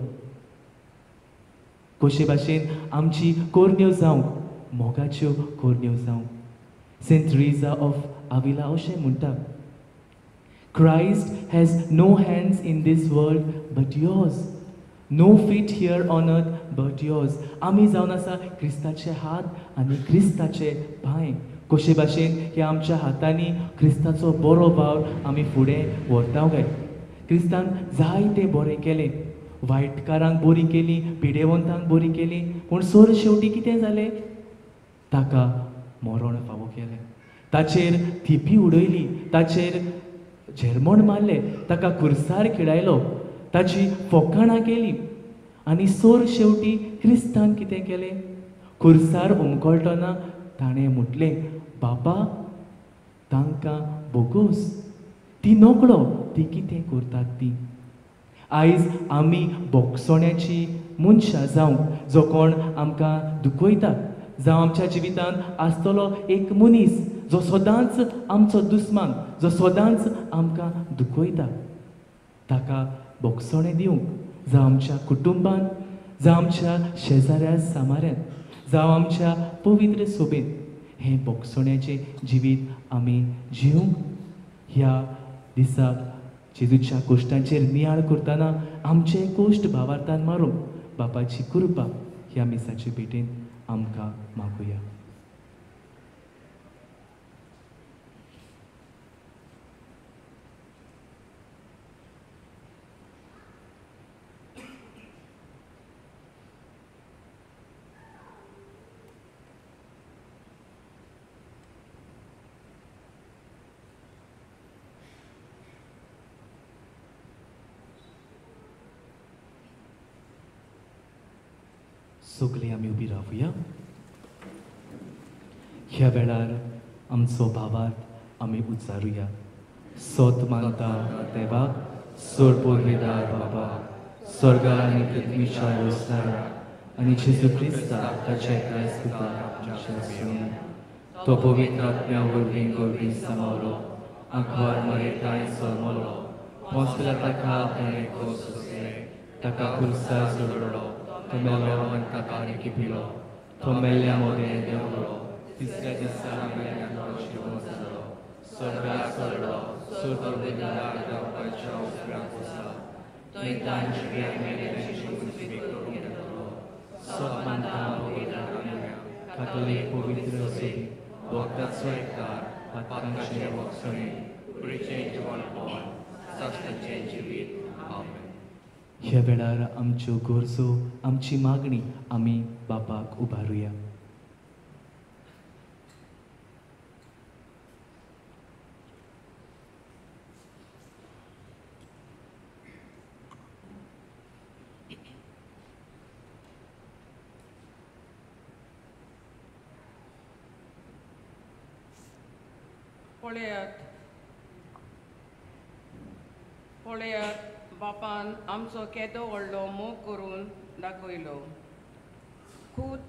[SPEAKER 2] कशे भाशेन आमची कोरण्यो जावंक, मोगाच्यो कोरण्यो जावंक. सेंट ट्रेझा ऑफ आविला अशें म्हणटा, Christ has no hands in this world but yours, no feet here on earth but yours. आमी जावन आसा क्रिस्ताचे हात आनी क्रिस्ताचे पांय. कशे भाशेन ह्या आमच्या हातांनी क्रिस्ताचो बरो वावर आमी फुडें व्हरता काय. क्रिस्तान जायते बरें केलें, वायटकारांक बरी केली, पिडेवंतांक बरी केली, पूण सोर शेवटी कितें जालें? ताका मरण फावो केलें, ताचेर थिपी उडयली, ताचेर झेरमण मारलें, ताका खुर्सार खिळायलो, ताची फोकाणां केली. आनी सोर शेवटी क्रिस्तान कितें केलें? खुर्सार उमकळटना ताणें म्हटलें, बाबा तांकां बोगोस, ती नकळो ती कितें करतात ती. आयज आमी बोगसोण्याची मनशां जावंक, जो कोण आमकां दुखयता, जावं आमच्या जिवितांत आसतलो एक मनीस जो सदांच आमचो दुस्मान, जो सदांच आमकां दुखयता, ताका बोगसोणें दिवंक, जावं आमच्या कुटुंबान, जावं आमच्या शेजाऱ्या सामाऱ्यान, जावं आमच्या पवित्र सोबेन हें बोगसोण्याचें जिवीत आमी जिवंक. ह्या दिसाक जेजूच्या कोश्टांचेर नियाळ करतना आमचे कोश्ट भावार्थान मारूंक बापाची कृपा ह्या मिसाचे भेटेन आमकां मागुया. सगळीं आमी उबी रावया. ह्या वेळार आमचो भावार्थ आमी उच्चारुया. सोत मानता देवाक, सोड पुर्वेदार बाबा, स्वर्गा आनी पृथ्वीच्या रचणारा आनी जेजू क्रिस्ताक ताच्या क्रायस्त आमच्या सुन्या, तो पवित्र आत्म्या वरवीं गोरवीं सामावलो, आंकवार मरेताय सोलमलो, पोंसला ताका ताणें खोस सोंसलें, ताका खुर्सार चडलो, तो मेलो आनी ताका किपिलो, तो मेल्ल्या मदें देंवलो, तिसऱ्या दिसा मेल्ल्यान जिवो जालो, स्वर्गार चडलो, स्वर्गदार देवाच्या उजव्याक बसला, थंय तांची मेल्ल्यांची उजवी करूंक येतलो. सत मानता पवित्र आत्म्या, कातोलीक पवित्र सोबी, वखदाचो एकदार, पातकांचें वखसणें, कुडीचें जिवनपण, साश्टाचें जिवीत. आमेन. ह्या वेळार आमच्यो गरजो, आमची मागणी आमी बापाक उबारुया.
[SPEAKER 4] पळयात पळयात, बापान आमचो केदो व्हडलो मोग करून दाखयलो. खूद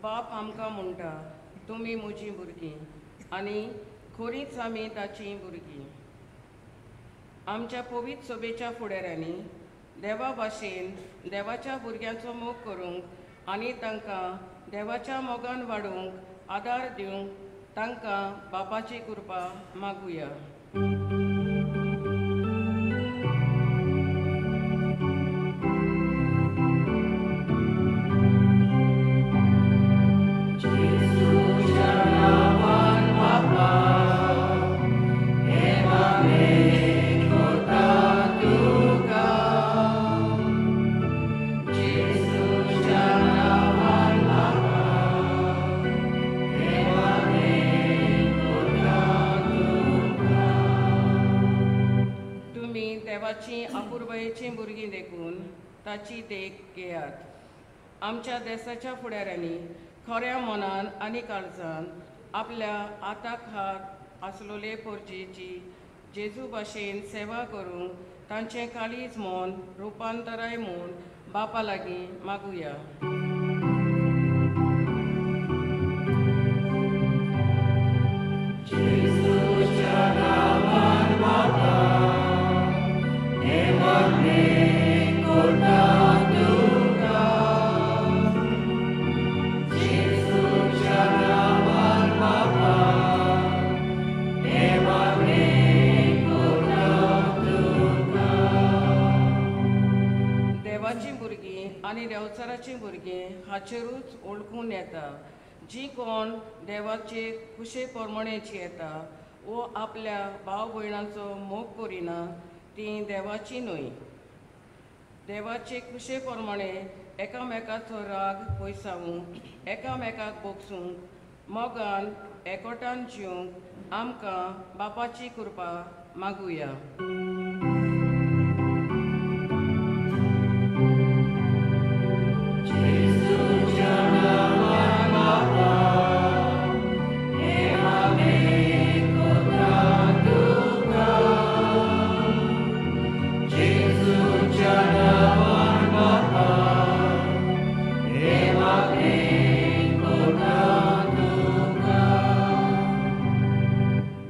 [SPEAKER 4] बाप आमकां म्हणटा, तुमी म्हजीं भुरगीं, आनी खरीच आमी ताचीं भुरगीं. आमच्या पवित्र सभेच्या फुडाऱ्यांनी देवा भाशेन देवाच्या भुरग्यांचो मोग करूंक आनी तांकां देवाच्या मोगान वाडोवंक आदार दिवंक तांकां बापाची कृपा मागुया. आपुरबायेचीं भुरगीं देखून ताची देख घेयात. आमच्या देशाच्या फुडाऱ्यांनी खऱ्या मनान आनी काळजान आपल्या हाताक हात आसलेले पोरजेची जेजू भाशेन सेवा करूंक तांचें काळीज मन रुपांतराय म्हूण बापा लागीं मागुया. देवाचीं भुरगीं आनी देंवचाराचीं भुरगीं हाचेरूच वळखून येता. जी कोण देवाचे खुशे प्रमाणे जियेता वो आपल्या भाव भयणांचो मोग करिना ती देवाची न्हय. देवाचे खुशे प्रमाणे एकामेकाचो राग पयसावूंक, एकामेकाक बोगसूंक, मोगान एकवटान जिवंक आमकां बापाची कृपा मागुया.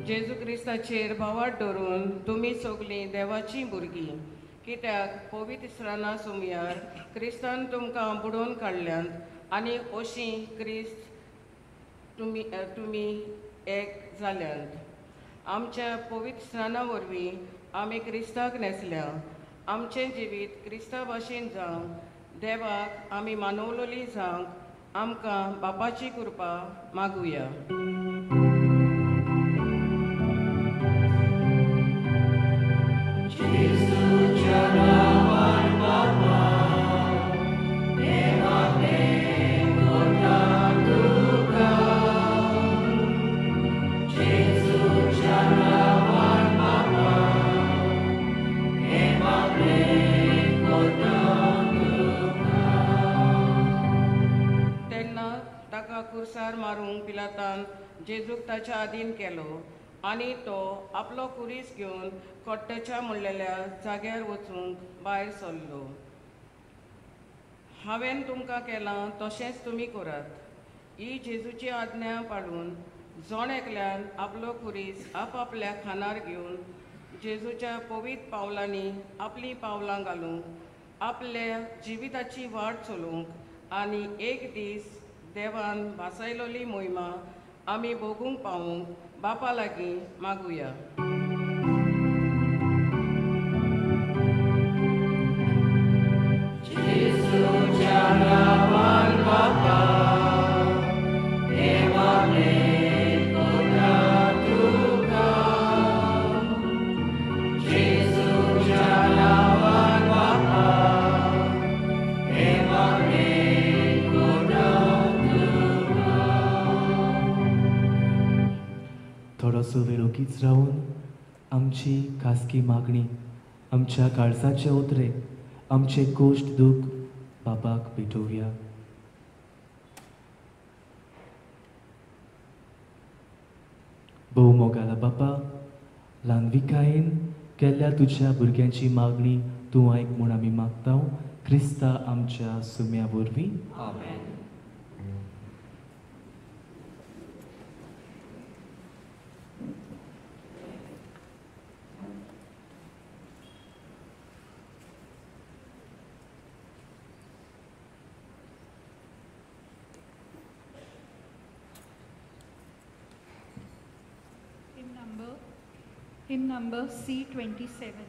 [SPEAKER 4] जेजू भावात धरून तुमी सगलीं देवाचीं भुरगीं, कित्याक पवित्र स्नाना सुमयार क्रिस्तान तुमकां बुडोवन काडल्यांत आनी अशीं क्रिस्त तुमी एक जाल्यांत. आमच्या पवित्र स्नाना वरवीं आमी क्रिस्ताक न्हेसल्या. आमचें जिवीत क्रिस्ता भाशेन जावंक, देवाक आमी मानवलोली जावंक आमकां बापाची कृपा मागुया. कुर्सार मारूंक पिलातान जेजूक ताच्या आदीन केलो आनी तो आपलो कुरीस घेवन कोट्ट्याच्या म्हणलेल्या जाग्यार वचूंक भायर सरलो. हांवें तुमकां केलां तशेंच तुमी करात. ही जेजूची आज्ञा पाळून जण एकल्यान आपलो कुरीस आपआपल्या खानार घेवन जेजूच्या पवित्र पावलांनी आपलीं पावलां घालूंक, आपल्या जिविताची वाट चलोवंक आनी एक दीस देवान भासायलोली मोहिमा आमी भोगूंक पावूंक बापा लागीं मागुया.
[SPEAKER 2] थोडोसो वेळ ओगीच रावन आमची खासगी मागणी, आमच्या काळजाचे उतरे, आमचे कोश्ट दूख बाबाक भेटोवया. भोव मोगाला बापा, ल्हानविकायेन केल्ल्या तुज्या भुरग्यांची मागणी तूं आयक म्हूण आमी मागता, क्रिस्ता आमच्या सुम्या वरवीं.
[SPEAKER 7] आमेन.
[SPEAKER 8] Hymn number C27.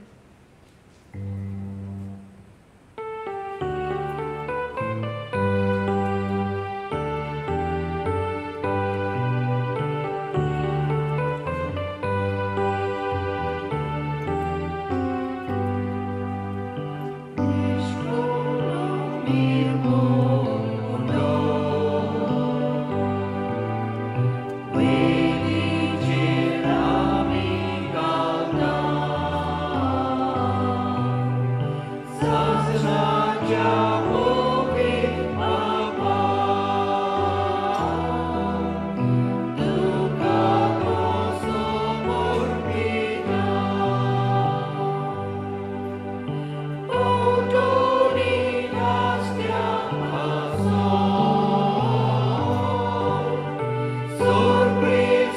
[SPEAKER 7] Surprise.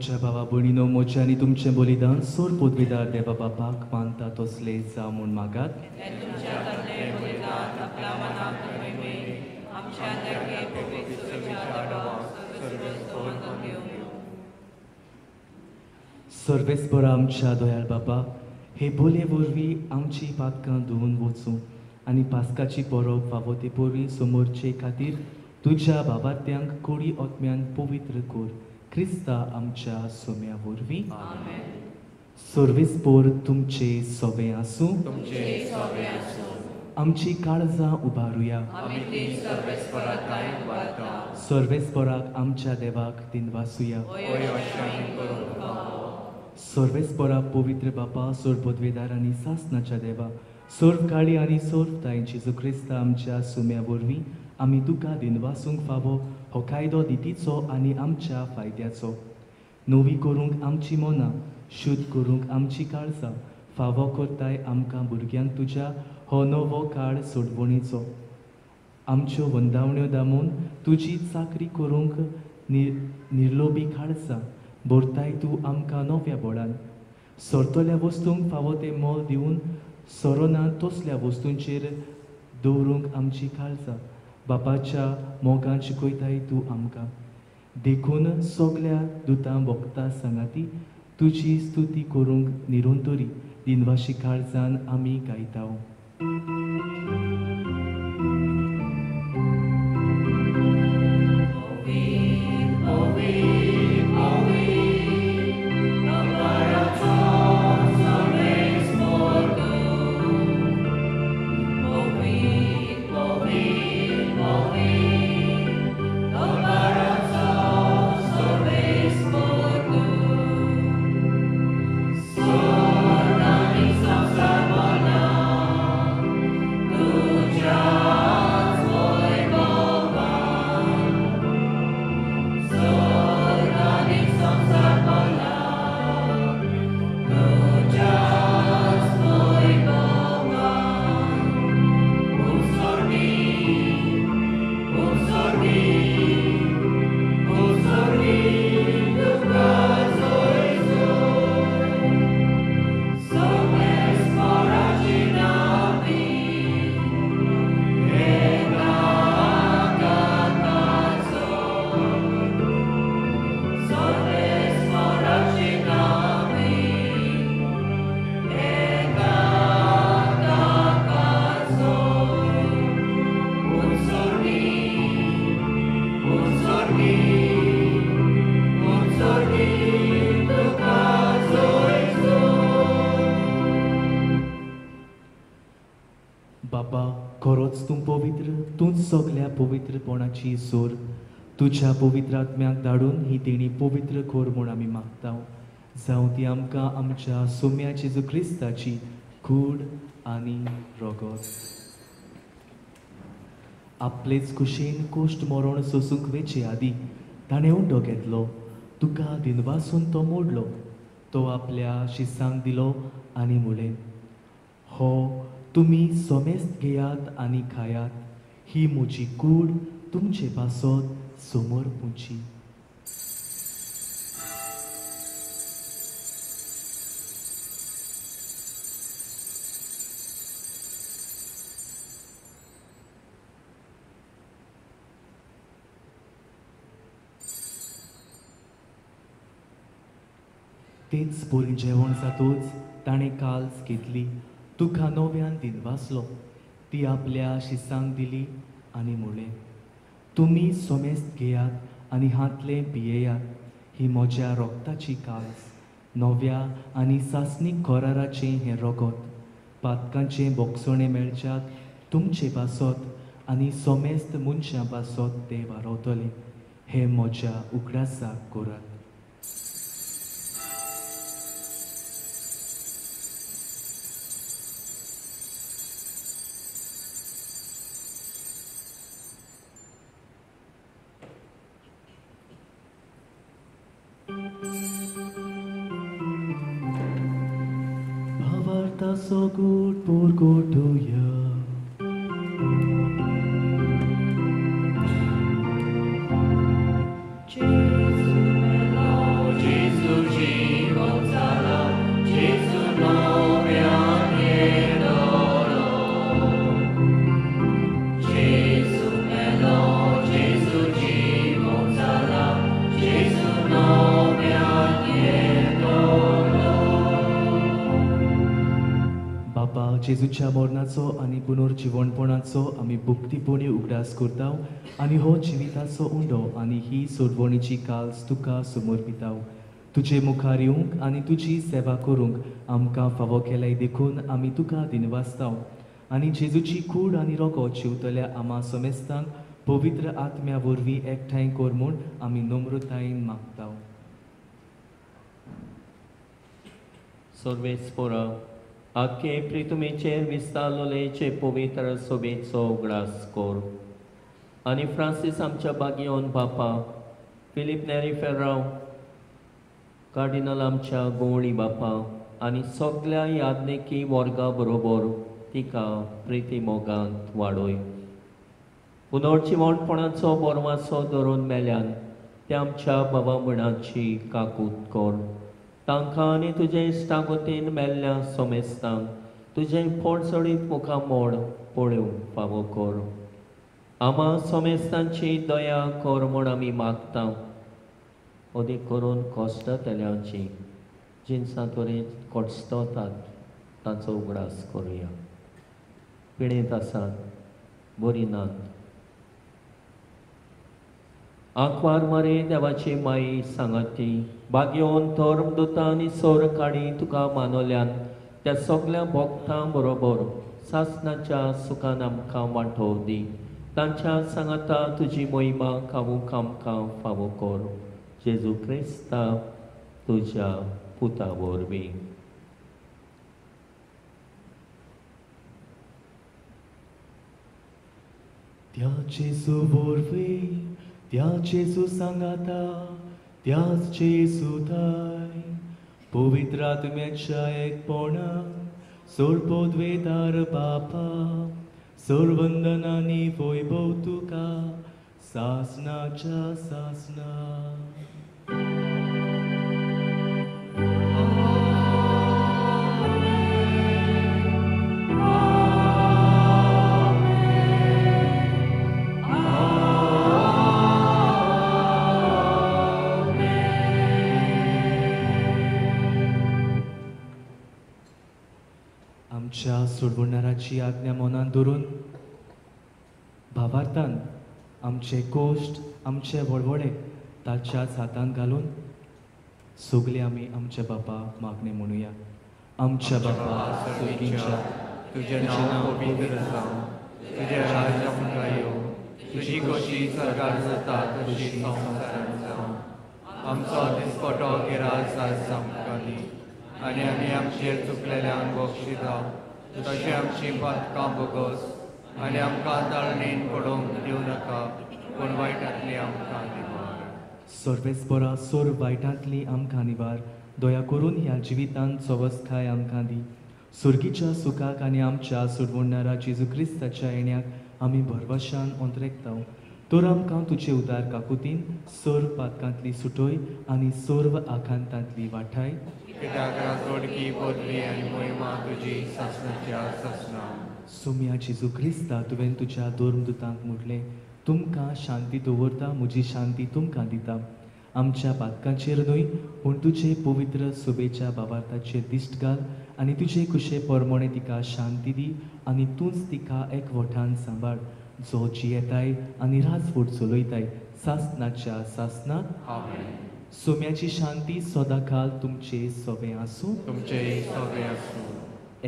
[SPEAKER 2] म्हज्या भावा भयणीनो, म्हजें आनी तुमचें बलिदान सोर पदवीदार देवा बापाक मानता तसलें जावं म्हूण मागात. सर्वेस्परा आमच्या दयाळ बाबा, हे बोलये वरवीं आमची पातकां धुवून वचूं आनी पास्काची परब फावो ते परी समोरचे खातीर तुज्या बाबात्यांक कोडी आत्म्यान पवित्र कर, क्रिस्ता आमच्या सोम्या वरवीं. सर्वेस्पोर तुमचे सोबें आसूं. आमची काळजां उबारुया. सर्वेस्पोराक आमच्या देवाक दिनवासुया. सर्वेस्पोरा पवित्र बापा, सोर पदवेदार आनी सासनाच्या देवा, सर्व काळी आनी सर्व तांची जेजू क्रिस्ता आमच्या सुम्या वरवीं आमी तुका दिनवासूंक फावो हो कायदो दितीचो आनी आमच्या फायद्याचो. नवी करूंक आमची मनां, शुद्ध करूंक आमची काळजां, फावो करताय आमकां भुरग्यांक तुज्या हो नवो काळ सोडवणीचो. आमच्यो वंदावण्यो दामून तुजी चाकरी करूंक निर्लोबी काळजां भरताय तूं आमकां नव्या बळान. सरतल्या वस्तूंक फावो तें मोल दिवन सोरोना तसल्या वस्तूंचेर दवरूंक आमची काळजां बापाच्या मोगान शिकयताय तूं आमकां. देखून सगल्या दुतां भोगता सांगाती तुजी स्तुती करूंक निरंतरी दिनवाशी काळजान आमी गायता. बाबा, खरोच तूं पवित्र, तूंच सगल्या पवित्रपणाची सोर. तुज्या पवित्र आत्म्याक धाडून ही देणी पवित्र कर म्हूण आमी मागता. जावं ती आमकां आमच्या सोम्या जेजू क्रिस्ताची कूड आनी रगत. आपलेच कुशीन कोश्ट मरण सोसूंक वेचे आदीं ताणें उंडो घेतलो, तुका दिनवासून तो मोडलो, तो आपल्या शिसांक दिलो आनी म्हणलें, हो तुमी सोमेस्त घेयात आनी खायात, ही म्हजी कूड तुमचे पासत समोर पुची. तेच परी जेवण जातूच ताणें काल्स घेतली, तुका नव्यान दिनवासलो, ती आपल्या शिसांक दिली आनी म्हणलें, तुमी सोमेस्त घेयात आनी हांतलें पियेयात, ही म्हज्या रोगताची काल्स, नव्या आनी सासणीक कराराचें हें रगत, पातकांचें बोगसणें मेळच्याक तुमचे पासत आनी सोमेस्त मनशां पासत तें वारवतलें, हें म्हज्या उगडासाक करात. So good for go to you.
[SPEAKER 7] Jesus,
[SPEAKER 2] जेजूच्या मरणाचो आनी पुनर्जिवणपणाचो आमी भक्तीपणी उगडास करता आनी हो जिविताचो उंडो आनी ही सोडवणीची काल्स तुका समर्पिताव. तुजे मुखार येवंक आनी तुजी सेवा करूंक आमकां फावो केल्याय देखून आमी तुका दिनवासताव आनी जेजूची कूड आनी रोगो जेवतल्या आमा समेस्तांक पवित्र आत्म्या वरवीं एकठांय कर म्हूण आमी नम्रतायेन मागताव.
[SPEAKER 6] सर्वेस्पोरा आखे प्रितुमेचेर विस्तारलेचे पवित्र सोबेचो उगडास कर आनी फ्रांसीस आमच्या बागियोन बापा, फिलीप नेरी फेर्राव कार्डिनल आमच्या गोवळी बापा आनी सगल्या याज्ञिकी वर्गा बरोबर तिका प्रिती मोगांत वाडय. पुनर्जिवणपणाचो बोरवासो धरून मेल्यान त्या आमच्या बाबा भयणांची काकूत कर. तांकां आनी तुजे इश्टागोतीन मेल्ल्या सोमेस्तांक तुजें फोडसडीत मुखामोड पळोवंक फावो कर. आमा सोमेस्तांची दया कर म्हूण आमी मागता, अदीक करून कश्टतल्यांची जिनसां तरेन कोटसतात तांचो उगडास करुया. पिडेंत आसात, बरी नात. आंकवार मरे देवाची माई सांगाती बागयोन धर्मदुतां आनी सोर काडी तुका मानवल्यान त्या सगल्या भक्तां बरोबर सासणाच्या सुखान आमकां वांटो दी. तांच्या सांगाता तुजी मोहिमा खावूंक आमकां फावो कर. जेजू क्रिस्ता तुज्या पुता वरवीं.
[SPEAKER 2] त्या जेजू वरवीं, त्या जेजू सांगाता, त्याच जेजू थाय पवित्र आत्म्याच्या एकपणान सोरपोद्वेदार बापा सर्वंदनानी वैभव तुका सासनाच्या सासना. आमच्या सोडवणाराची आज्ञा मनान धरून भावार्थान आमचे कोश्ट आमचे वळवळे ताच्याच हातान घालून सगळे आमी आमच्या बापा मागणें म्हणुया. आमच्या बापा सर्गीच्या,
[SPEAKER 7] तुजें नांव पवित्र जावं, तुजें राज्य आमकां येवं, तुजी खोशी स्वर्गार जाता तशी संवसारांत जावं. आमचो दिसपटो गिरास आज आमकां दी आनी आमी आमचेर चुकलेल्यांक बक्षिता तशें आमची पातकां भोगोस आनी आमकां ताळणेन पडोवंक दिवं नाका, पूण वायटांतली आमकां निवार.
[SPEAKER 2] सर्वेस्परा सोर वायटांतली आमकां निवार. दया करून ह्या जिवितांत सवसकाय आमकां दी. सुर्गीच्या सुखाक आनी आमच्या सोडवणारा जेजू क्रिस्ताच्या येण्याक आमी भरवशान अंतरेकता. तर आमकां तुजे उदार काकुतीन सर्व पातकांतली सुटोय आनी सर्व आखांतांतली वाठाय.
[SPEAKER 7] कित्याक राजवडकी पदवी आनी मोहिमा तुजी सासणाच्या सासणा.
[SPEAKER 2] सोम्या जेजू क्रिस्ता, तुवें तुज्या धर्मदुतांक म्हटलें, तुमकां शांती दवरता, म्हजी शांती तुमकां दिता. आमच्या पातकांचेर न्हय पूण तुजे पवित्र सुबेच्या बाबार्थाचेर दिश्ट घाल आनी तुजे कुशे परमणे तिका शांती दी आनी तूंच तिका एकवठान सांबाळ, जो जियेताय आनी राजवट चलयताय सासणाच्या सासणाक.
[SPEAKER 7] आमेन.
[SPEAKER 2] सोम्याची शांती सदांकाल तुमचे सोबें आसूं,
[SPEAKER 7] तुमचे सोबें आसूं.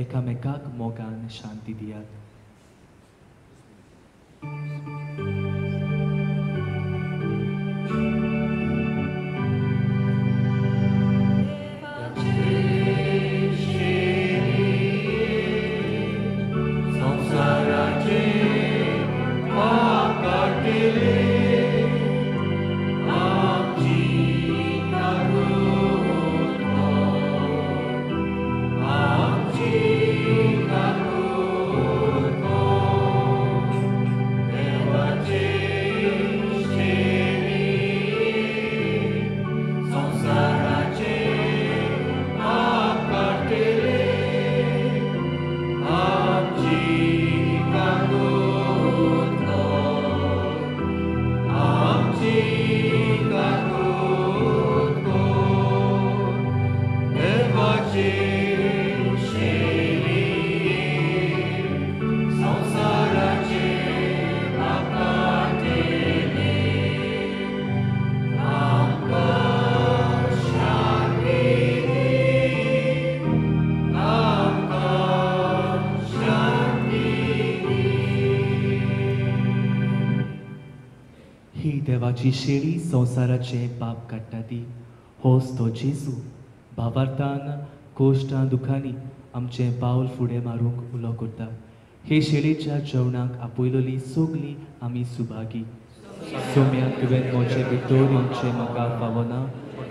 [SPEAKER 2] एकामेकाक मोगान शांती दियात.
[SPEAKER 7] She
[SPEAKER 2] देवाची शेळी संवसाराचें पाप काडटा ती होच तो जेजू भावार्थान कोश्टां दुखांनी आमचें पावल फुडें मारूंक उलो करता. हे शेळीच्या जेवणाक आपयलोली सगळीं आमी सुभागी. सोम्या तुवें म्हजे भितर येवचें म्हाका फावना,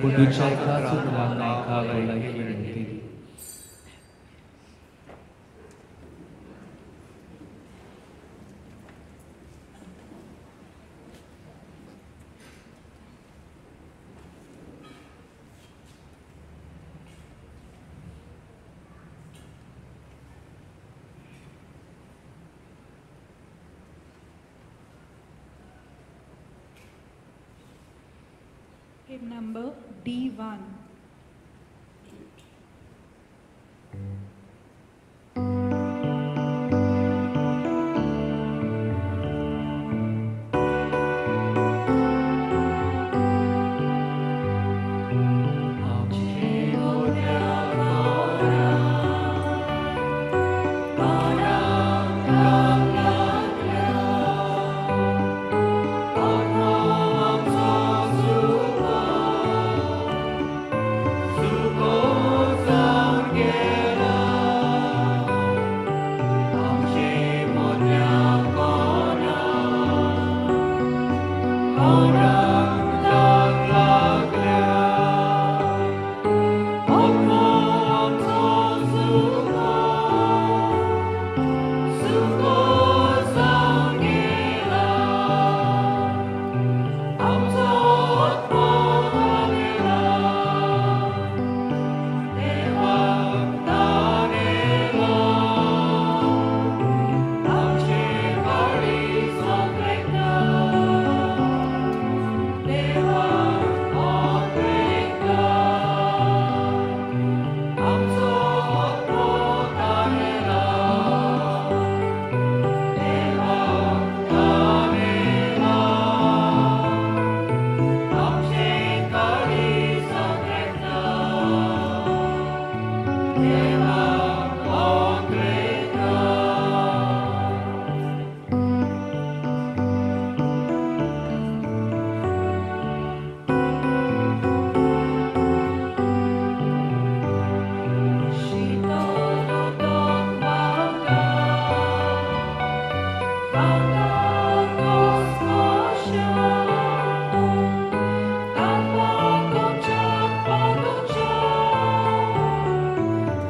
[SPEAKER 2] पूण तुज्या एकाच उतरान म्हाका भलायकी मेळटली.
[SPEAKER 8] Hymn number D1.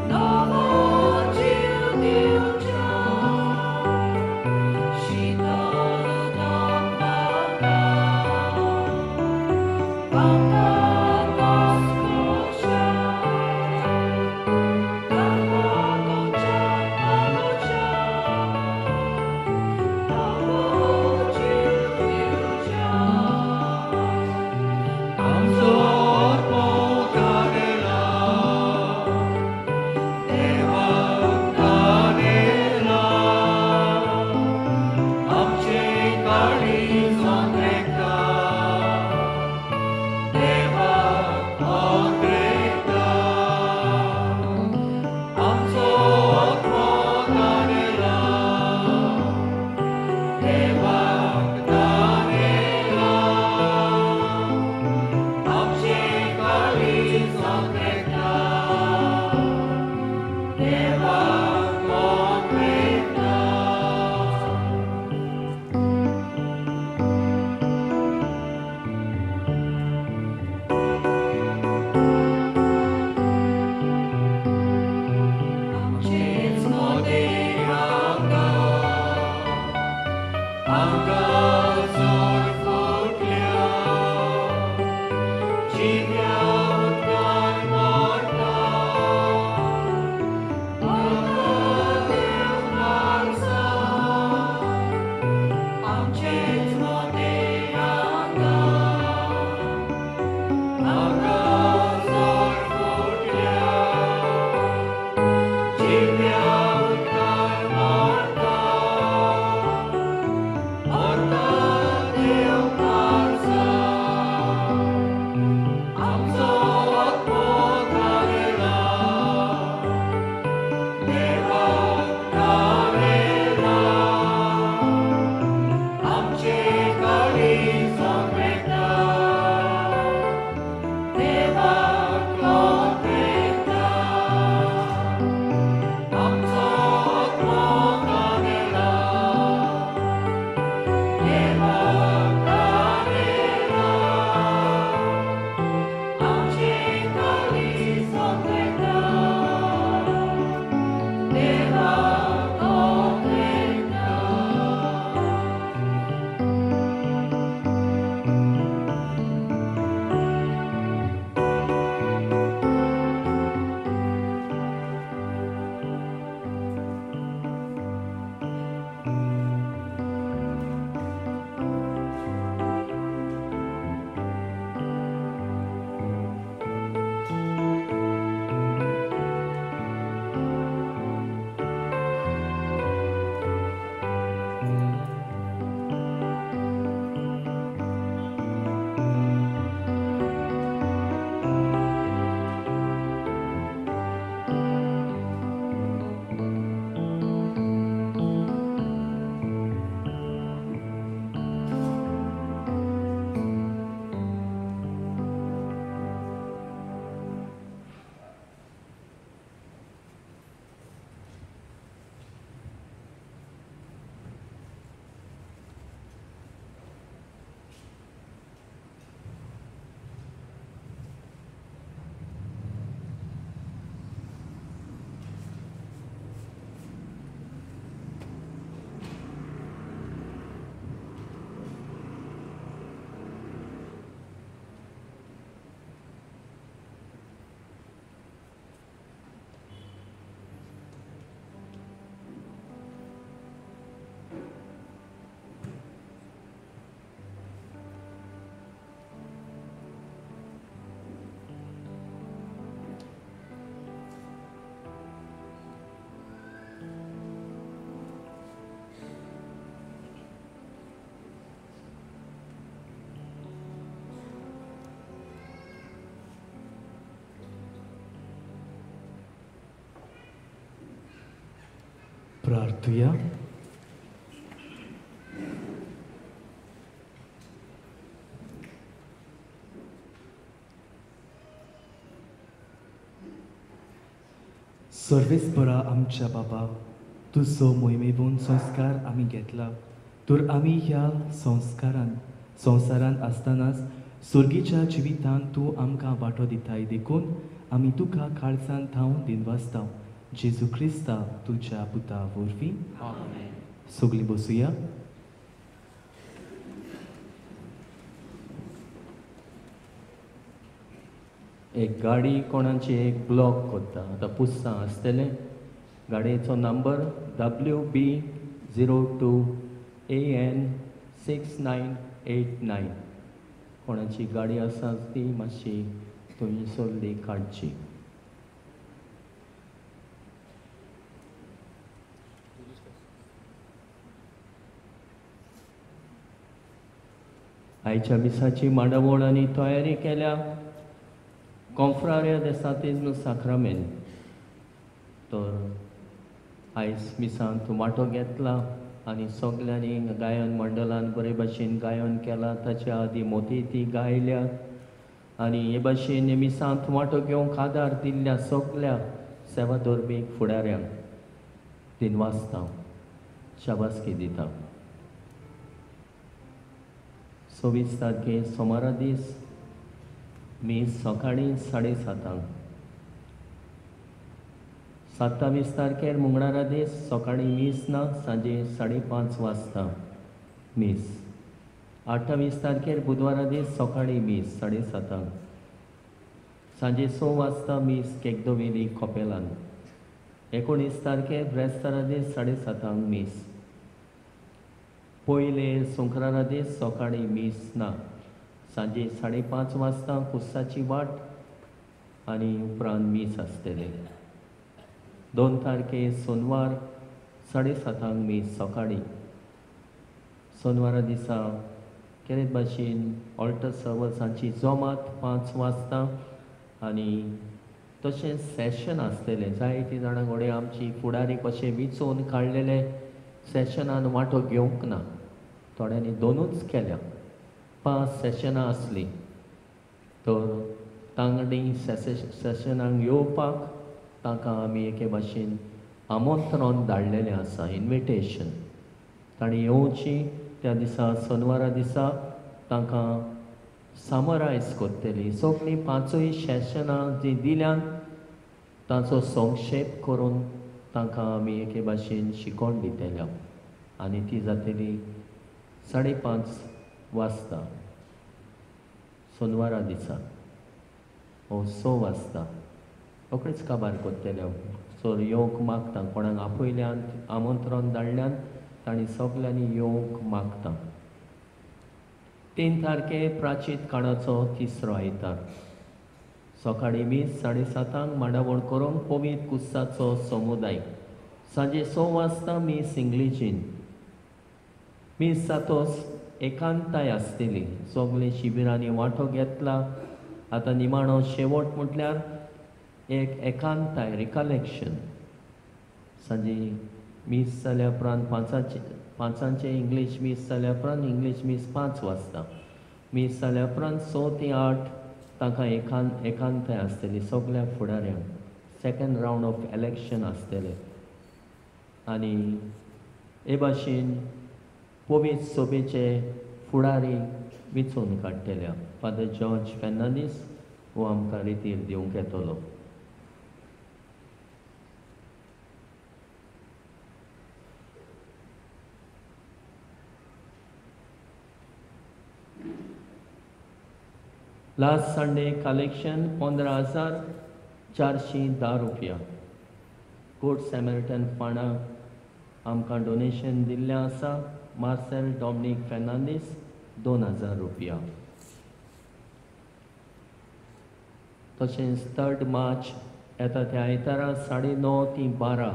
[SPEAKER 1] No.
[SPEAKER 2] प्रार्थुया. सर्वेस्परा आमच्या बाबा, तुजो मोहिमेवून संस्कार आमी घेतला तर आमी ह्या संस्कारान संवसारांत आसतनाच सुर्गीच्या जिवितांत तूं आमकां वांटो दिताय, देखून आमी तुका काळजान थावन दिनवासता. जेजू क्रिस्ता तुज्या पुता वरवीं. सगळीं बसुया.
[SPEAKER 6] एक गाडी कोणाची एक ब्लॉक करता, आतां पुस्सां आसतलें. गाडयेचो नंबर WB 02 AN 6989. कोणाची गाडी आसा ती मातशी तुमी सोल्ली काडची. आयच्या मिसाची मांडावळ आनी तयारी केल्या कॉन्फ्रारिया दे सांतिज्म साक्रामेंत. तर आयज मिसांत वांटो घेतला आनी सगल्यांनी गायन मंडळान बरे भाशेन गायन केलां. ताच्या आदीं मोती ती गायल्या आनी हे भाशेन मिसांत वांटो घेवंक आदार दिल्ल्या सगल्या सेवा धर्मीक फुडाऱ्यांक दिनवासता, शाबासकी दिता. 26 तारखे सोमारा दीस मीस सकाळीं 7:30, 27 तारखेर मंगळारा दीस सकाळीं मीस ना, सांजे 5:30 वाजता मीस. 28 तारखेर बुधवारा दीस सकाळीं मीस 7:30, सांजे 6 वाजता मीस केगदोवेली कपेलान. 19 तारखेर ब्रेस्तारा दीस 7:30 मीस. पयले संक्रारा दीस सकाळीं मीस ना, सांजे 5:30 वाजता कुस्साची वाट आनी उपरांत मीस आसतलें. 2 तारखे सोनवार 7:30 मीस सकाळीं. सोनवारा दिसा केरेत भाशेन ऑल्टर सर्वसांची जमात 5 वाजता आनी तशेंच सेशन आसतलें. जायतीं जाणां घोडे आमची फुडारी कशें विचोवन काडलेले सेशनान वांटो घेवंक ना, थोड्यांनी 2च केल्या. 5 सेशनां आसलीं तर तांगडी सेशनांक येवपाक तांकां आमी एके भाशेन आमंत्रण धाडलेलें आसा, इन्विटेशन. तांणी येवची त्या दिसा सोनवारा दिसा तांकां समरायज करतली. सगळीं 5 सेशनां जीं दिल्यांत तांचो संक्षेप करून तांकां आमी एके भाशेन शिकोवन दितले आनी ती जातली 5:30 वाजता सोनवारा दिसा ओ 6 वाजता. रोखडीच काबार करतले. सो येवंक मागता कोणाक आपयल्यान आमंत्रण धाडल्यान तांणी सगल्यांनी येवंक मागता. 3 तारखे प्राचीत काळाचो 3रो आयतार सकाळीं मीस 7:30 मांडावळ करूंक पवित्र कुस्साचो समुदाय. सांजे 6 वाजता मीस इंग्लिशीन. मीस जातोच एकांताय आसतली. सगळे शिबिरांनी वांटो घेतला. आतां निमाणो शेवट म्हटल्यार एक एकांताय रिकलेक्शन. सांजे मीस जाल्या उपरांत 5 इंग्लीश मीस जाल्या उपरांत इंग्लीश मीस 5 वाजता. मीस जाल्या उपरांत 6 ते 8 तांकां एकांताय आसतली सगल्या फुडाऱ्यांक. सेकंड रावंड ऑफ इलेक्शन आसतलें आनी हे भाशेन पवित्र सभेचे फुडारी विचोवन काडटले. फादर जॉर्ज फेर्नांडीस हो आमकां रितीर दिवंक येतलो. लास्ट संडे कलेक्शन 15,410 रुपया. गुड सॅमेरिटन फंडाक आमकां डोनेशन दिल्लें आसा. मार्सेल डॉमनीक फेर्नांडीस 2,000 रुपया. तशेंच 3 मार्च येता त्या आयतारा 9:30 ते 12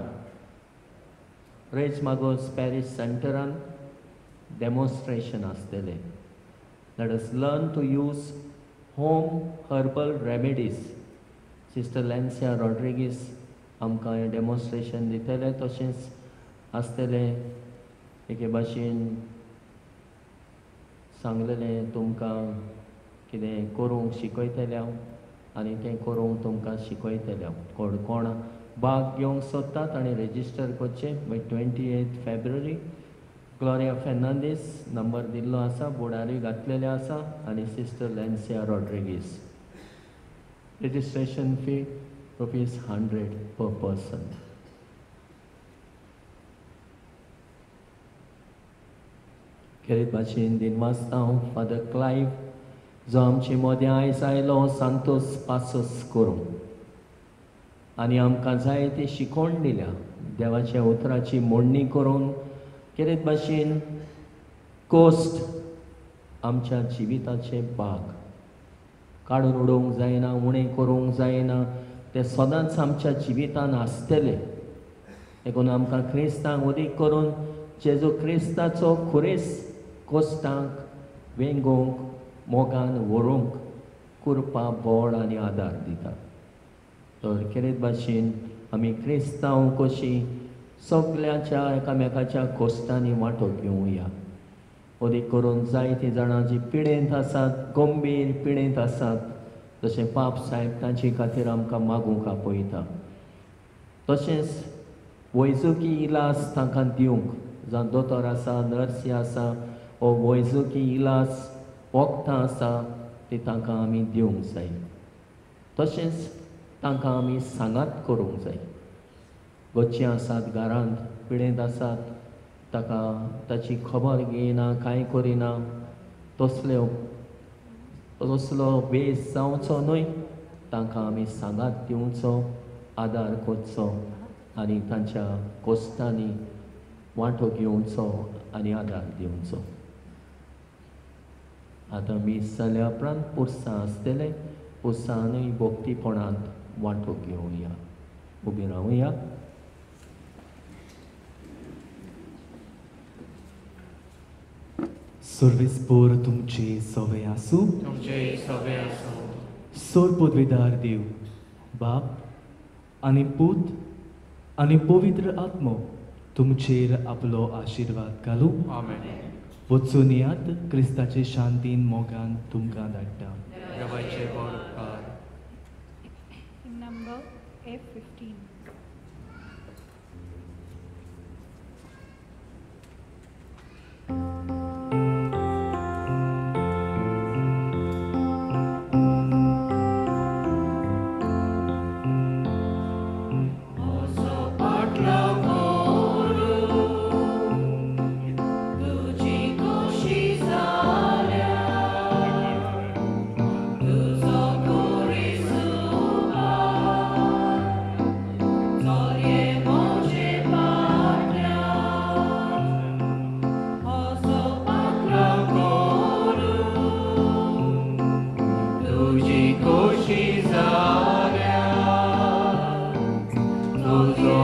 [SPEAKER 6] रेज मागोस पॅरीस सेंटरान डेमॉन्स्ट्रेशन आसतलें. Let us learn to use home herbal remedies. Sister Lancia Rodrigues आमकां हें डेमॉन्स्ट्रेशन दितले. तशेंच आसतले एके भाशेन सांगलेलें तुमकां कितें करूंक शिकयतलें हांव आनी तें करूंक तुमकां शिकयतलें हांव. कोण कोण भाग घेवंक सोदता ताणें रेजिस्टर करचें by 28 February. Gloria Fernandes number दिल्लो आसा, बोर्डारूय घातलेले आसा, आनी sister Lancia Rodrigues. Registration fee ₹100 per person. खेरीत भाशेन दिनवासता हांव फादर क्लायव जो आमचे मदें आयज आयलो सांतोस पासोस करूंक आनी आमकां जाय ती शिकोवण दिल्या देवाच्या उतराची मोडणी करून. खेरीत भाशेन कोस्ट आमच्या जिविताचे भाग काडून उडोवंक जायना, उणें करूंक जायना, ते सदांच आमच्या जिवितान आसतले. देखून आमकां क्रिस्तांक उदीक करून जेजू क्रिस्ताचो खुरेस कोस्टांक वेंगोवंक मोगान व्हरूंक कुरपा बळ आनी आदार दिता. तर खेरीत भाशेन आमी क्रिस्तांव कशी सगळ्यांच्या एकामेकाच्या कोस्टांनी वांटो घेवया. अदीक करून जायतीं जाणां जी पिडेंत आसात, गंभीर पिडेंत आसात, जशें पाप साहेब तांचे खातीर आमकां मागूंक आपयता. तशेंच वैजकी इलाज तांकां दिवंक, जावं दोतोर आसा, नर्सी आसा, वो वैजकी इलाज वखदां आसा ती तांकां आमी दिवंक जाय. तशेंच तांकां आमी सांगात करूंक जाय. गच्चे आसात घरांत पिडेंत आसात, ताका ताची खबर घेयना, कांय करिना, तसल्यो तसलो वेस जावचो न्हय. तांकां आमी सांगात दिवचो, आदार करचो आनी तांच्या कोस्तांनी वांटो घेवचो आनी आदार दिवचो. आतां मीस जाल्या उपरांत पुरसां आसतलें, पुरसांनूय भक्तीपणांत वांटो घेवया. उबी रावया.
[SPEAKER 2] सर्वेस्पोर तुमचे सवे आसूं,
[SPEAKER 7] तुमचे सवे आसूं.
[SPEAKER 2] सोर पदवेदार देव बाप आनी पूत आनी पवित्र आत्मो तुमचेर आपलो आशिर्वाद घालूं.
[SPEAKER 7] आमेन.
[SPEAKER 2] वचून यात, क्रिस्ताचे शांतीन मोगान तुमकां धाडटा.
[SPEAKER 7] देवाचे बरे उपकार.
[SPEAKER 8] Number F15.
[SPEAKER 7] तुजी खोशी जाल्या, तुजो